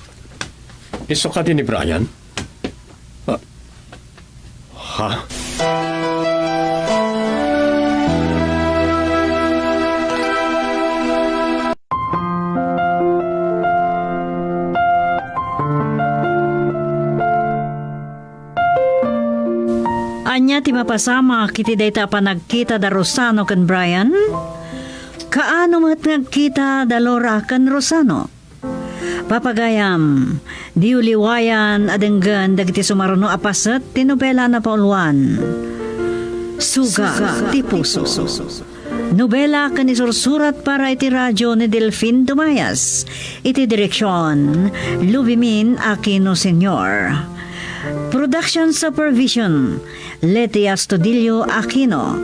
Isu kadi ni Brian? Ah. Ha? Ania ti mapasamak iti dayta a panagkita da Rosano ken Brian? Kaano met nga agkita da Laura ken Rosano? Papagayam, diyo liwayan a denggen dagiti sumaruno a paset ti nobela a napauluan, Suga ti Puso. Nobela ken isursurat para iti radio ni Delfin Dumayas. Iti direksion, Lubimin Aquino Senior. Production supervision, Leti Astudillo Aquino.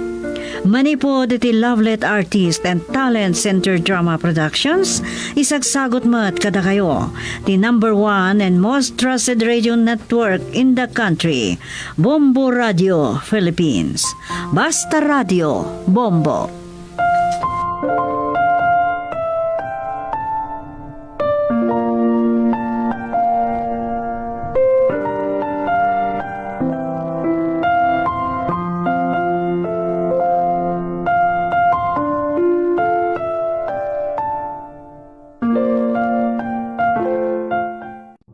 Manipud iti Lovelet Artist and Talent Center Drama Productions, isagsagut met kadakayo ti number one and most trusted radio network in the country, Bombo Radio Philippines. Basta Radio, Bombo.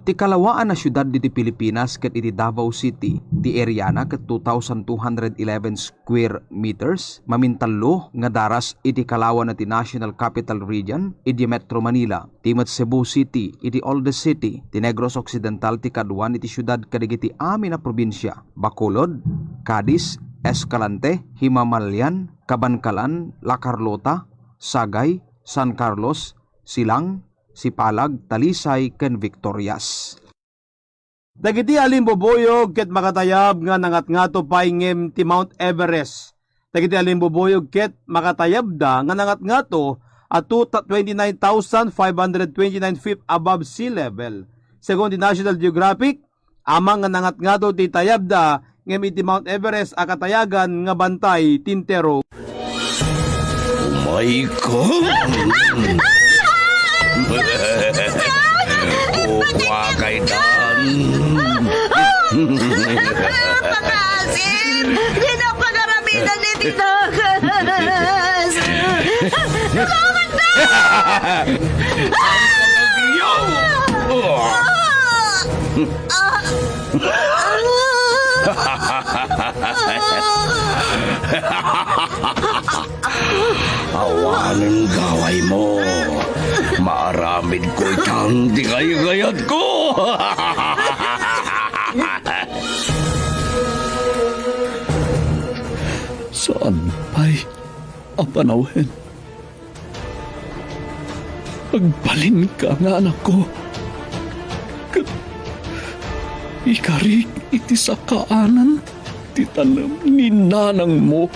Ti kalawaan a siudad diti Pilipinas ket iti Davao City, ti areana ket two thousand two hundred eleven square meters, mamintallo nga daras iti kalawana ti National Capital Region, idi Metro Manila, ti met Cebu City, iti oldest city, ti Negros Occidental, ti kaduan iti siudad kadagiti amin a probinsia, Bacolod, Cadiz, Escalante, Himamalyan, Kabankalan, La Carlota, Sagay, San Carlos, Silang, Sipalag, Talisay, ken Victorias. Dagiti alimbubuyog ket makatayab nga nangatngato pay ngem ti Mount Everest. Dagiti alimbubuyog ket makatayabda nga nangatngato a two ta-, twenty-nine thousand five hundred twenty-nine feet above sea level. Segun ti National Geographic, ammang nga nangatngato ti tayabda ngem iti Mount Everest a katayagan nga bantay ti entero. Umay ka! Kukua kay Dan! Pakasin! Di na pagaramidan ni Tinagas! Salamat na! Awanen gawaymo. Maaramidko itan ti kaykayatko. Saan pay a panawen? Agbalinka nga anakko, ket ikarik iti sakaanan ti tanem ni nanangmo.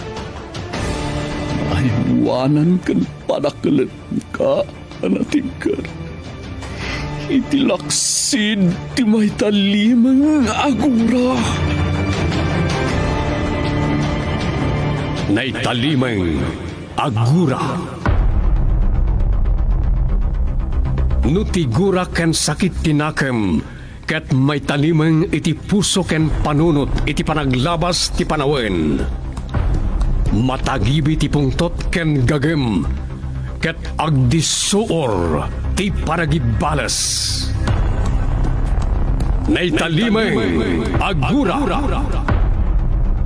Maayo Awanan ken padakelenka a natigger iti laksid ti maitalimeng a gura. Naitalimeng a gura. No ti gura ken sakit ti nakem ket maitalimeng iti puso ken panunot iti panaglabas ti panawen, matagibi ti pungtot ken gagem, ket agdissuor ti panagibbales. Naitalimeng a gura.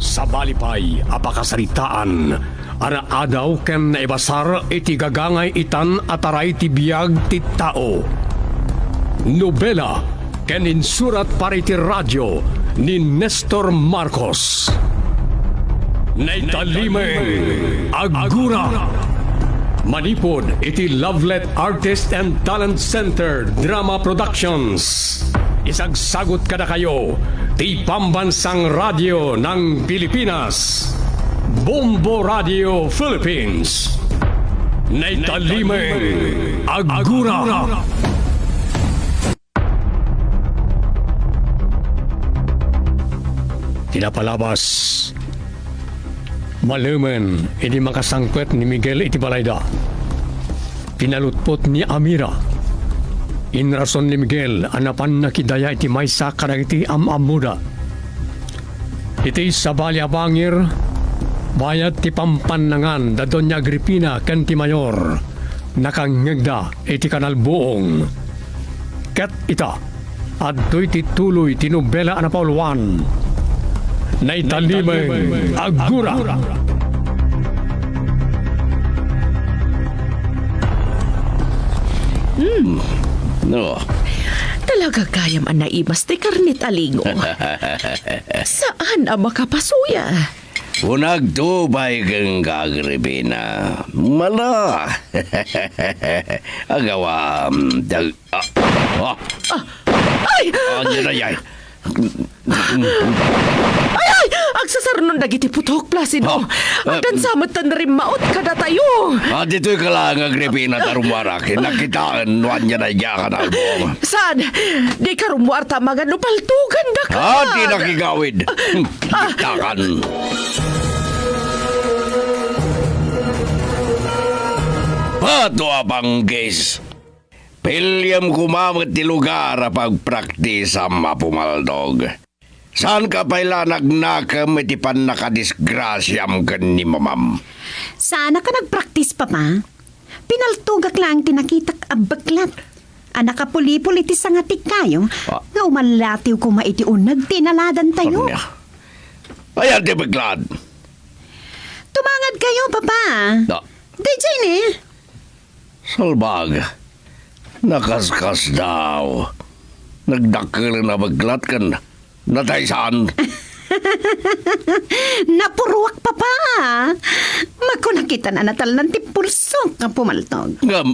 Sabali pay a pakasaritaan a naadaw ken naibasar iti gagangay itan a taray ti biag ti tao. Nobela ken insurat para iti radio ni Nestor Marcos. Naitalimeng a gura. Manipud iti Lovelet Artist and Talent Center Drama Productions. Isagsagut kadakayo ti Pambansang Radio ng Pilipinas, Bombo Radio Philippines. Naitalimeng a gura. Ti napalabas, malemen idi makasangpet ni Miguel iti balayda, pinalutpot ni Amira. Inrason ni Miguel a napan nakidaya iti maysa kadagiti am-ammoda. Iti sabali a bangir, bayat ti pampannangan da Doña Agripina ken ti Mayor, nakangngegda iti kanalbuong. Ket ita, adtoy ti tuloy ti nobela a napauluan, Naitalimeng a Gura. Hmm. No. Talaga gayam a naimas ti karnet a lingo. Saan a makapasuya? Kunagto pay kenka, Agripina. Mala. Agawam, dag-, ah, ah. Ah! Ay! Ay, ay, ay. Ay, ay! Agsasarnon dagiti putok, Placido. Ah, ah. Agdansa met ta narimmaot kadatayo. Ah, ditoy ka laeng, Agripina, ta rummuarak. Nakitaen no ania daydiay a kanalbuong. Saan? Di ka rummuar ta amangan no paltogandaka. Ah, di nakigawid. Hmm, ah. Diktakan. Pato a panggis. Piliem koma met ti lugar a pagpraktisam a pumaltog. Saanka pay la nagnakem iti pannakadisgrasiam ken ni mamam? Saanka nagpraktis, Papa? Pinaltogak laeng ti nakitak a beklat a nakapulipol iti sanga ti kayo. Ah. Nga umallatiw koma iti uneg ti inaladantayo. Ania? Ayan ti beklat. Tumangadkayo, Papa. Da. Daydiay ne. Salbag. Nakaskasdaaw. Nagdakkelen a beklat ken nataysan. Napuruak, Papa. Makunak itan a natalnan ti pulsok a pumaltog. Ngem,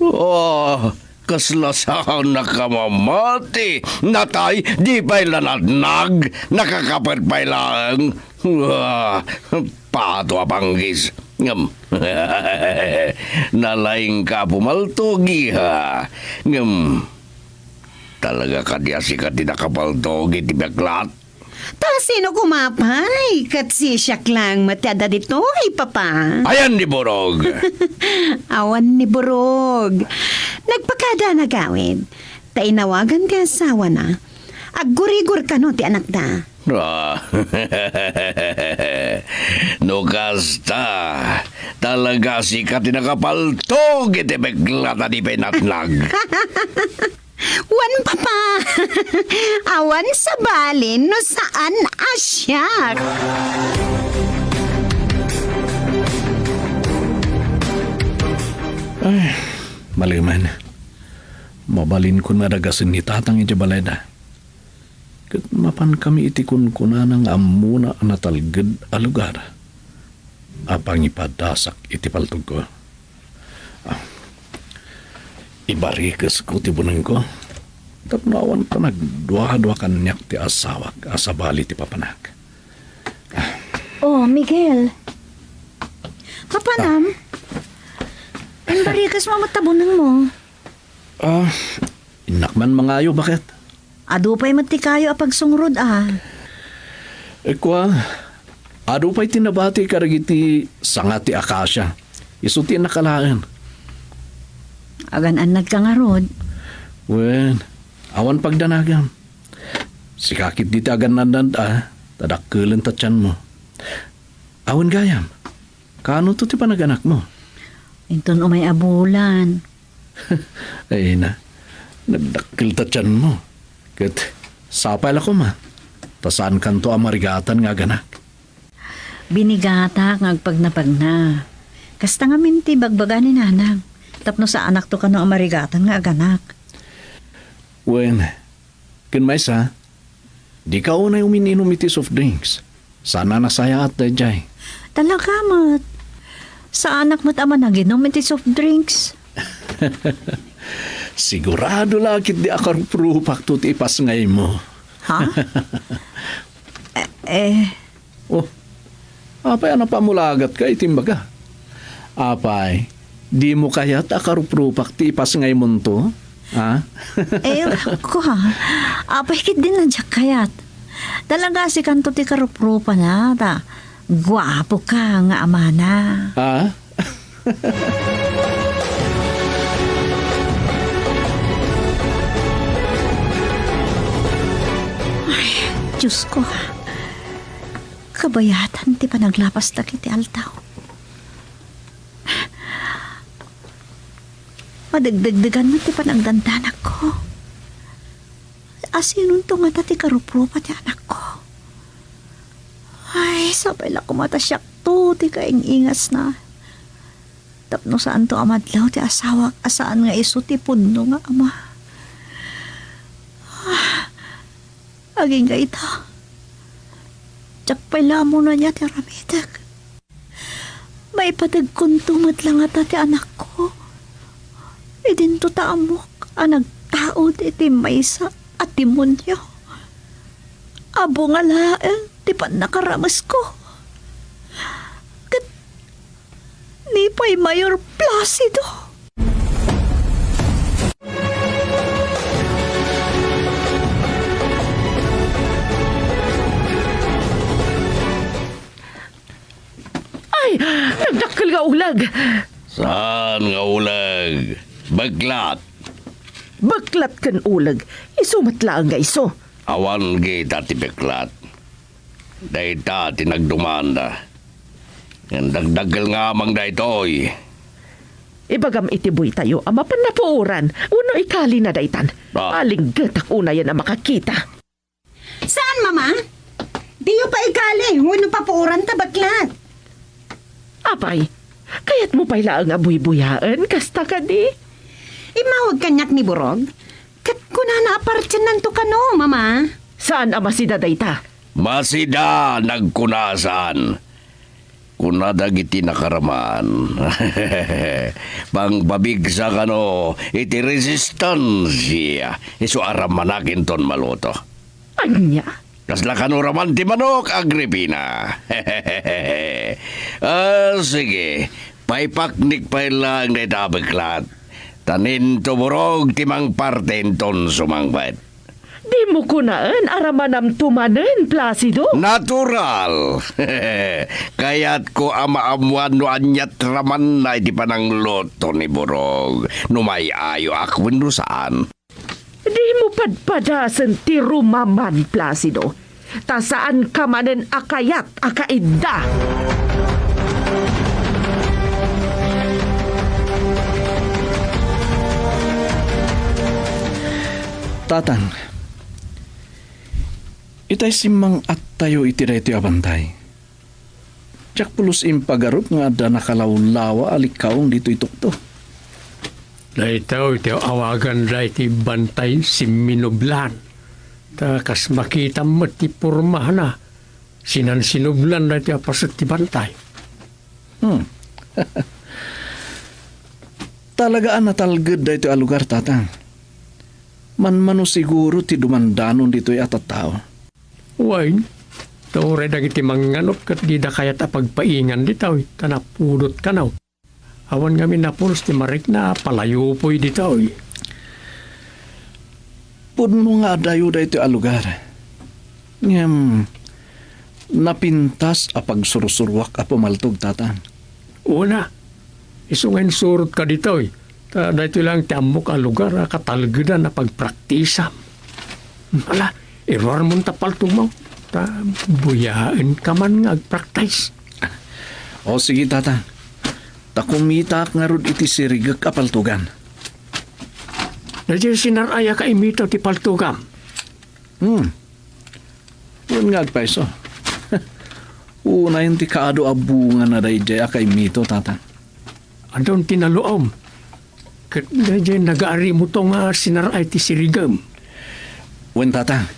oh, kasla saannak a mamati. Natay, di pay la natnag. Nakakapet pay laeng. Ah, pato a panggis. Ngem, nalaingka a pumaltog, iha. Ngem, talaga kadi a sika ti nakapaltog iti beklat? Ta sino koma pay? Ket sisiak laeng met ti adda ditoy, Papa. Ayan ni Burog. Awan ni Burog. Nagpakada a nagawid. Ta inawagan ti asawana. Aggurigor kano ti anakda. Ah. No kasta, talaga sika ti nakapaltog iti beklat a di pay natnag. Wen, Papa. Awan sabali no saan a siak. Ay, malemen. Mabalinkon nga dagasen ni Tatang iti balayda. Ket mapankami iti kunkunana nga ammona a natalged a lugar a pangipadasak iti paltogko. Ah, ibarikesko ti bunengko tapno awan panagduadua kaniak ti asawak a sabali ti papanak. Oh, Miguel. Mapanam? Imbarikasmo met ta bunengmo. Ah, innak man mangayo, baket? Adu pay met ti kayo a pagsungrod, a. Eh, kua, adu pay ti nabati kadagiti sanga ti akasia. Isu ti innak alaen. Agan-annadka ngarud. Wen, awan pagdanagam. Sika ketdi ti agan-annad, a, ta dakkelen ta tianmo. Awan gayam. Kaano to ti panaganakmo? Inton umay a bulan. Ay na, nagdakkel ta tianmo. Ket sapay la koma, ta saankanto a marigatan nga aganak. Binigatak nga agpagnapagna. Kasta ngamin ti bagbaga ni nanang, tapno saanakto kano a marigatan nga aganak. Wen, ken maysa, dika unay umin-inum iti soft drinks. Saan a nasayaat daydiay. Talaga met. Saanak met a managinum iti soft drinks. Sigurado la ketdi a karuprupakto ti ipasngaymo. Ha? Eh, eh. Oh, apay a napamulagatka iti imbaga? Apay, dimo kayat a karuprupak ti ipasngaymonto? Ha? Eh, kua, apay ketdin a diak kayat. Talaga sikanto ti karuprupana, ta guapoka nga amana. Ha? Ay, Diyos ko. Kabayatan ti panaglapastak iti aldaw. Madagdagdagan met ti panagdandanagko. Asinonto ngata ti karuprupa ti anakko? Ay, sapay la koma ta siakto ti kaing-ingasna. Tapno saanto a madlaw ti asawak a saan nga isu ti pudno nga ama. Ah, agingga ita. Diak pay la ammono ania ti aramidek. Maipadagkonto met la ngata ti anakko. Idinto ta ammok a nagtaud iti maysa a demonio. Abo nga laeng ti pannakaramesko. Ket ni pay Mayor Placido. Ay, nagdakkel nga uleg. Saan nga uleg? Beklat. Beklat ken uleg, isu met laeng nga isu. Awan kita ti beklat. Dayta ti nagdumanda. Ngem dagdagkel nga amang daytoy. Ibagam iti buytayo a mapan napuoran wenno ikalina daytan. Ah. Alinggetak unayen a makakita. Saan, Mama? Diyo pa ikali wenno papuoran ta beklat. Apay, kayatmo pay laeng a buybuyaen kasta kadi? Immawag kaniak ni Burog? Ket kunana a partiennanto kano, Mama. Saan a masida dayta? Masida, nagkuna a saan. Kuna dagiti nakaraman. Pangbabigsa kano iti resistansya, isu a ramanak inton maluto. Ania? Kasla kano raman ti manok, Agripina. Ah, sige, paipaknik pay laeng dayta a beklat. Ta ninto Burog ti mangparte inton sumangpet. Dimo kunaen a ramanamto manen, Placido? Natural! Kayatko a maammoan no aniat ramanna iti panangluto ni Burog, no may-ayoak wenno saan. Dimo padpadasen ti rumaman, Placido. Ta saanka manen a kayat a kaidda. Tatang, itay simmang-attayo iti daytoy a bantay. Diak pulos impagarup nga adda nakalawlawa a likkaong ditoy tukto. Daytoy ti awaganda iti bantay simminublan. Ta kas makitam met ti pormana, sinansinublan daytoy a paset ti bantay. Hmm. Talaga a natalged daytoy a lugar, Tatang. Manmano siguro ti dumandanon ditoy a tattao. Wen, Ta uray dagiti mangnganup ket dida kayat a pagpaingan ditoy, ta napudot kano. Awan ngamin napulos ti marikna a palayupoy ditoy. Pudno nga adayo daytoy a lugar. Ngem, napintas a pagsursuruak a pumaltog, Tatang. Una, isu nga insurotka ditoy, ta daytoy lang ti ammok a lugar a katalgedan a pagpraktisam. Ala, iruarmon ta paltogmo, ta buyaenka man nga agpraktis. O, sige, Tatang. Ta kumitaak ngarud iti sirigek a paltogan. Daydiay sinar-ay a kaimito ti paltogam. Hmm. Wen nga agpayso. Unayen ti kaadu a bunga na daydiay a kaimito, Tatang. Adun ti naluom. Ket daydiay nagaarimoto nga sinar-ay ti sirigem. Wen, Tatang.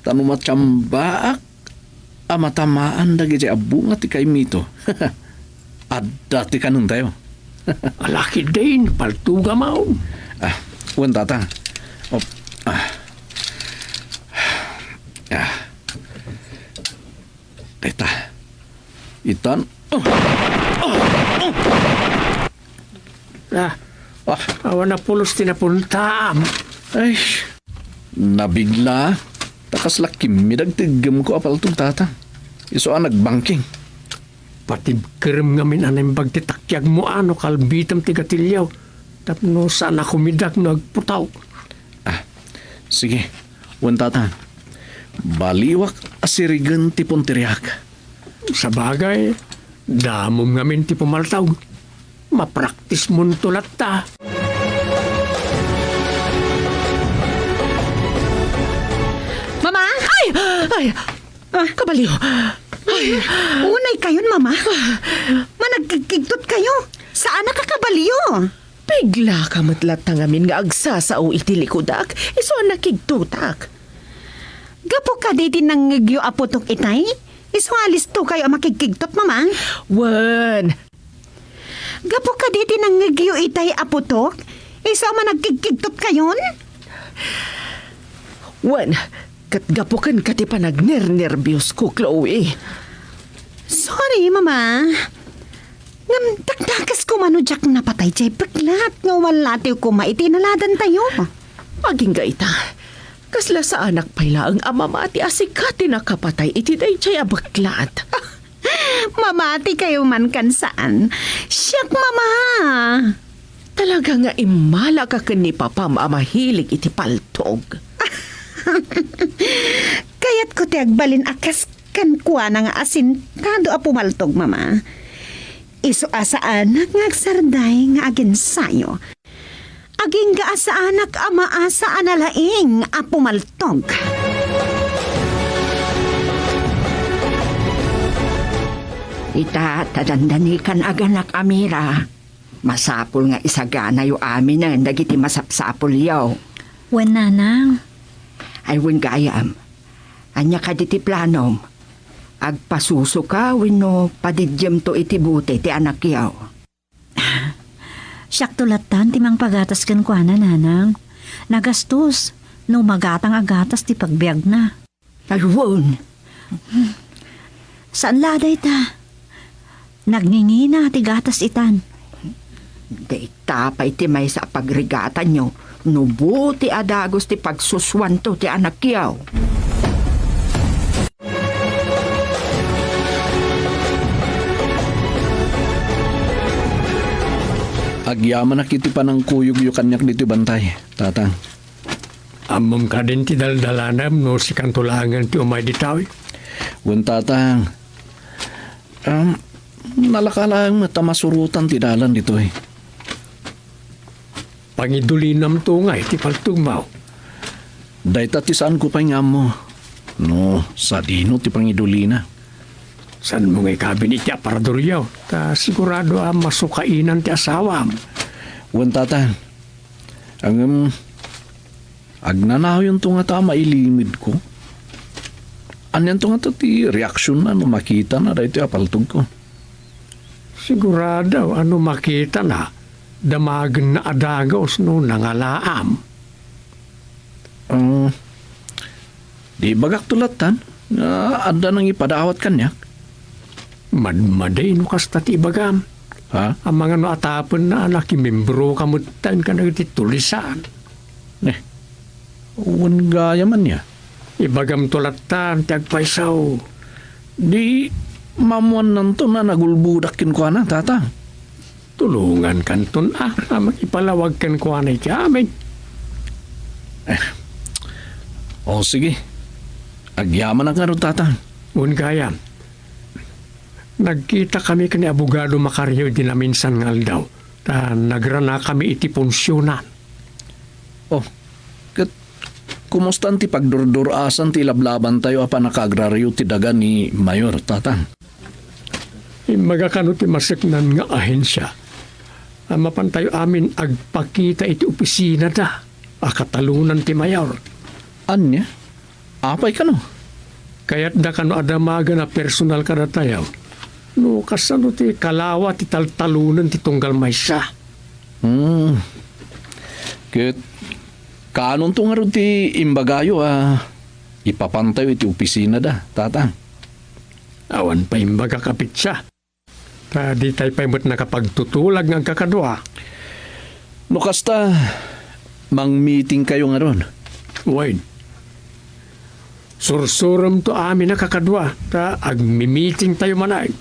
Ta no matsamba a matamaan dagiti abbunga ti kaimito. Adda ti kanentayo. Alaki din, paltuga maong. Ah, wen, Tatang. Op, ah. Ah. Dayta. Itan. Ah, ah, awan a pulos ti napuntaam. Ay, nabigla. Ta kasla kimmidag ti iggemko a paltog, Tatang. Isu a nagbangking. Patibkerem ngamin a naimbag ti takiagmo a no kalbitem ti gatilio. Tapno saan a kumidag no agputaw. Ah, sige. Wen, Tatang. Baliwak a sirigen ti punteriak. Sabagay, damom ngamin ti pumaltog. Mapraktismonto latta. Mama? Ay! Ay! Ah, kabalio. Ay. Unay kayon, Mama. Managkigkigtot kayo. Saan a kakabalio? Piglaka met latta ngamin nga agsasao iti likudak, isu a nakigtotak. Gapu kadi ti nangngegyo a putok itay? Isu a listo kayo a makigkigtot, Mama? Wen. Gapu kadi ti nangngegyo itay a putok? Isu a managkigkigtot kayon? Wen, ket gapu ken ka ti panagnernerbios ko, Chloe. Sorry, Mama. Ngem dakdakes koma no diak napatay diay beklat nga umallatiw koma iti inaladantayo. Agingga ita, kasla saanak pay laeng a mamati a sika ti nakapatay iti daydiay a beklat. Mamati kayo man kan saan. Siak, Mama. Talaga nga immala ka ken ni Papam a mahilig iti paltog. Kayatko ti agbalin a kas kenkuana nga asintado a pumaltog, Mama. Isu a saanak nga agsarday nga aginsayo. Agingga a saanak a maasa a nalaing a pumaltog. Ita, ta dandanikan aganak a Mira. Masapul nga isaganayo aminen dagiti masapsapulyo. Wen, Nanang. Ay, wen gayam. Ania kadi ti planom? Agpasusoka wenno padidiemto iti bote ti anakyo? Siakto lattan ti mangpagatas kenkuana, Nanang. Nagastos no magatang a gatas ti pagbiagna. Ay, wen. Saan la dayta? Nagngingina ti gatas itan. Dayta pay ti maysa a pagrigatanyo no bote a dagus ti pagsusuanto ti anakyo. Agyamanak iti panangkuyogyo kaniak ditoy bantay, Tatang. Ammom kadin ti daldalanem no sikanto laengen ti umay ditoy? Wen, Tatang. Am, nalaka laeng met a masurotan ti dalan ditoy. Pangidulinamto ngay ti paltugmo. Dayta ti saanko pay nga ammo. No, sadino ti pangidulina? Saanmo nga ikabin iti aparadoryo, ta sigurado a masukainan ti asawam. Wen, Tatang. Ngem, agnanawyonto ngata a mailimedko? Anianto ngata ti reaksionna no makitana daytoy a paltogko? Sigurado a no makitana, damagenna a dagus no nangalaam. Ah, di bagakto lattan? Ah, adda nangipadawat kaniak? Madmadi no kasta ti ibagam. Ha? Amangan no atapenna a nakimembroka metten kadagiti tulisan. Eh, wen gayam ania? Ibagamto latta ti agpayso. Di maammuannanto a nagulbodak kenkuana, Tatang. Tulongankanton a, a makipalawag kenkuana iti amin. Eh, o sige. Agyamanak ngarud, Tatang. Wen gayam. Nagkitakami ken ni Abogado Macario idi naminsan nga aldaw, ta nagranakami iti punsionan. Oh, ket kumustan ti pagdurdur-asan ti ilablabantayo a pannakaagrario ti daga ni Mayor, Tatang? Imbaga kano ti maseknan nga ahensia a mapantayo amin agpakita iti opisinada a katalonan ti Mayor. Ania? Apay kano? Kayatda kano a damagen a personal kadatayo no kasano ti kalawa ti taltalonen ti tunggal maysa. Hmm. Ket kaanonto ngarud ti imbagayo a ipapantayo iti opisinada, Tatang? Awan pay imbagak a petsa. Ta ditay pay met nakapagtutulag nga agkakadua. No kasta, mangmitingkayo ngarud. Wen. Sursuremto amin a kakadua, ta agmimitingtayo manen.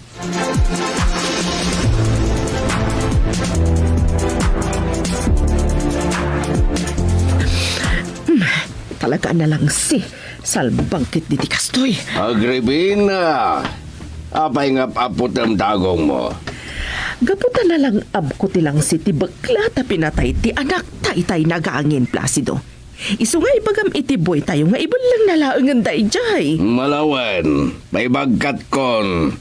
Talaga a nalangsi. Salbangkit diti kastoy. Agripina! Apay nga ap-apputem ta agongmo? Gapu ta nalang-abko ti langsi ti bekla ta pinatay ti anakta itay nagangin, Placido. Isu nga ibagam iti buwaytayo nga ibellengna laengen daydiay. Malawen, maibagkatkon.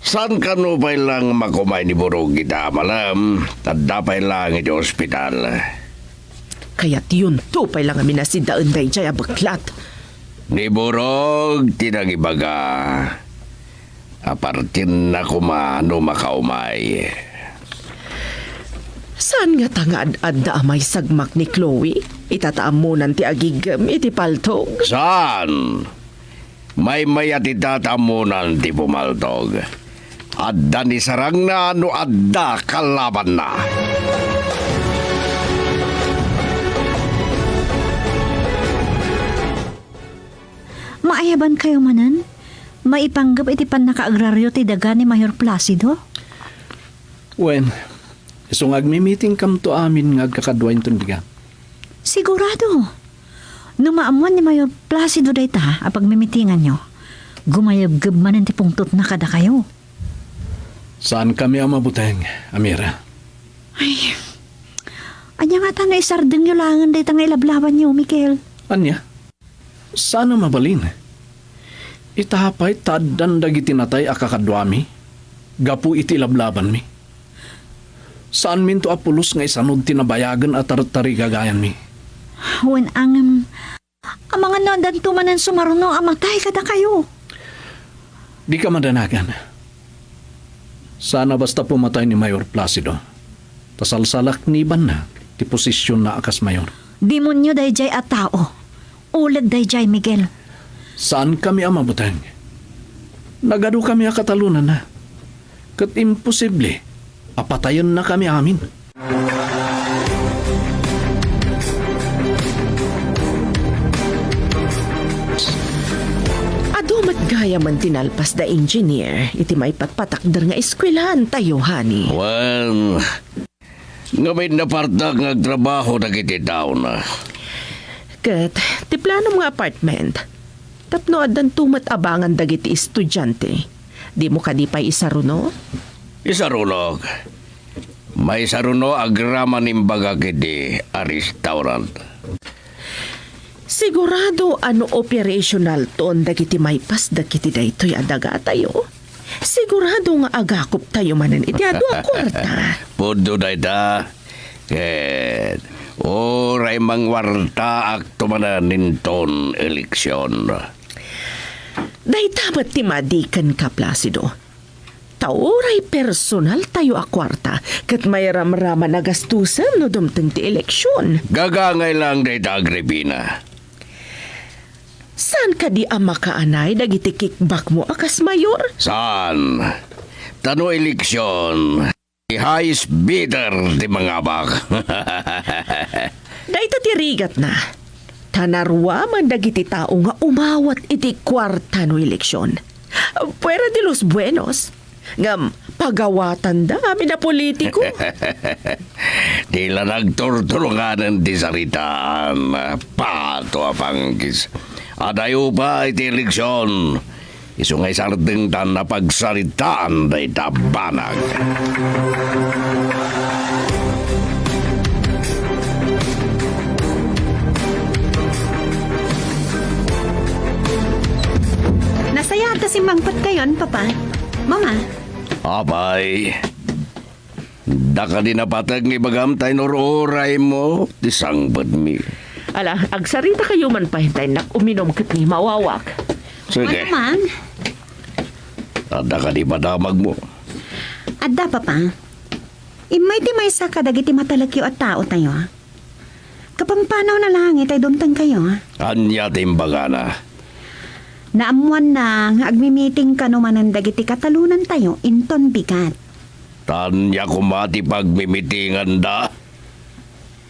Saan kano pay lang makumay ni Burog ita a malem, adda pay lang iti ospital. Kayatyonto pay lang a minasidaen daydiay a beklat. Ni Burog ti nangibaga a partinna koma no makaumay. Saan ngata nga ad-adda a maisagmak ni Chloe? Ita ta ammonan ti agigem iti paltog? Saan? Maymayat ita ta ammonan ti pumaltog. Adda ni sarangna no adda kalabanna. Maayabankayo manen? Maipanggep iti pannakaagrario ti daga ni Mayor Placido? Wen, isu nga agmimitingkamto amin nga agkakadua inton diga. Sigurado. No maammuan ni Mayor Placido dayta a pagmimitinganyo, gumayabgeb manen ti pungtotna kadakayo. Saankami a mabuteng, Amira. Ay, ania ngata no isardengyo laengen dayta nga ilablabanyo, Miguel? Ania? Saan a mabalin. Ita pay ta addan dagiti natay a kakaduami gapu iti ilablabanmi. Saanminto a pulos nga isanud ti nabayagen a tartarigagayanmi. Wen, ngem, amangan no addanto manen sumaruno a matay kadakayo. Dika madanagan. Saan a basta pumatay ni Mayor Placido, ta salsalaknibanna ti posisionna a kas mayor. Demonio daydiay a tao. Uleg daydiay, Miguel. Saankami a mabuteng. Nagadukami a katalonanna. Ket imposible a patayennakami amin. Adu met gayamen ti nalpas da Engineer iti maipatpatakder nga eskuelaantayo, honey. Wen, ngamin napartak nga agtrabaho dagiti taona. Ket ti planom nga apartment, tapno addanto met abangan dagiti estudiante. Dimo kadi pay isaruno? Isarunok. Maisaruno agraman imbagak iti a restaurant. Sigurado a no operationalton dagiti maipasdek iti daytoy a dagatayo, sigurado nga agakuptayo manen iti adu a kuarta. Pudno dayta. Ket uray mangwartaakto manen inton eleksion. Dayta met ti madi kenka, Placido. Ta uray personaltayo a kuarta ket mairamraman a gastusen no dumteng ti eleksion. Gagangay lang dayta, Agripina. Saan kadi a makaanay dagiti kickback mo a kas mayor? Saan? Ta no eleksion, ti highest bidder ti mangabak. Dayta ti rigatna. Ta naruaman dagiti tao nga umawat iti kuarta no eleksion. Fuera de los buenos. Ngem pagawatanda amin a politiko. Di la nagturturunganen ti saritaan, Pato a Panggis. Adayo pay ti eleksion. Isu nga isardengtan a pagsaritaan dayta banag. Nasayaat ta simmangpetkayon, Papa. Mama. Apay, daka di napateg nga ibagam ta inur-uraymo ti sangpetmi. Ala, agsarita kayo man pay, ta innak uminom ket ni mawawak. Sige. Ano man? Adda kadi madamagmo? Adda, Papa. Immay ti maysa kadagiti matalekyo a tao tayo. Kapampanaw na lang itay dumteng kayo. Ania ti imbagana? Naammuanna nga agmimiting kano manen dagiti katalonantayo inton bigat. Ania koma ti pagmimitinganda?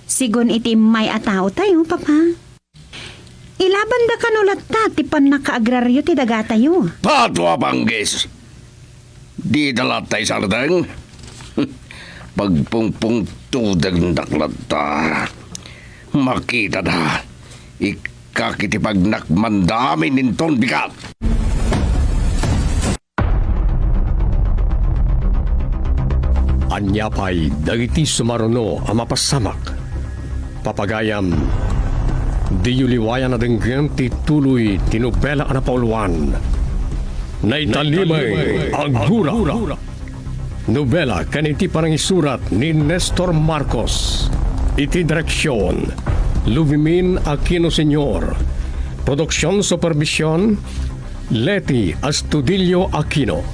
Sigun iti immay a tao tayo, Papa. Ilabanda kano latta ti pannakaagraryo ti dagatayo. Pato a Panggis! Dita latta isardeng? Pagpungpungtodengdak latta. Makitada, ikkak iti pagnakmanda amin inton bigat. Ania pay dagiti sumaruno a mapasamak? Papagayam, diyo liwayan a denggem ti tuloy ti nobela a napauluan. Naitalimay a Gura. Nobela ken iti panangisurat ni Nestor Marcos. Iti direksyon, Luvimin Aquino Senior. Produksion supervision, Leti Astudillo Aquino.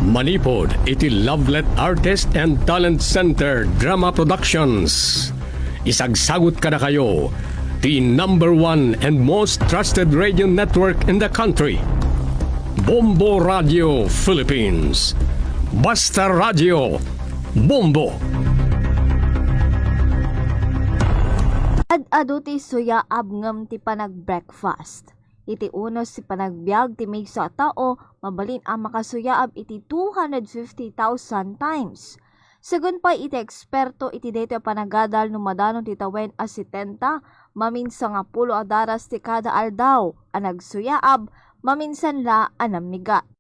Manipud iti Lovelet Artist and Talent Center Drama Productions. Isagsagut kadakayo ti number one and most trusted radio network in the country, Bombo Radio Philippines. Basta Radio, Bombo! Ad-adu ti suyaab ngem ti panag-breakfast. Iti unos ti panagbiag ti maysa a tao, mabalin a makasuyaab iti two hundred fifty thousand times. Segun pay iti eksperto, iti daytoy a panagadal, no madanon ti tawen a setenta, maminsan nga pulo a daras ti kada aldaw a nagsuyaab, maminsan la a nammigat.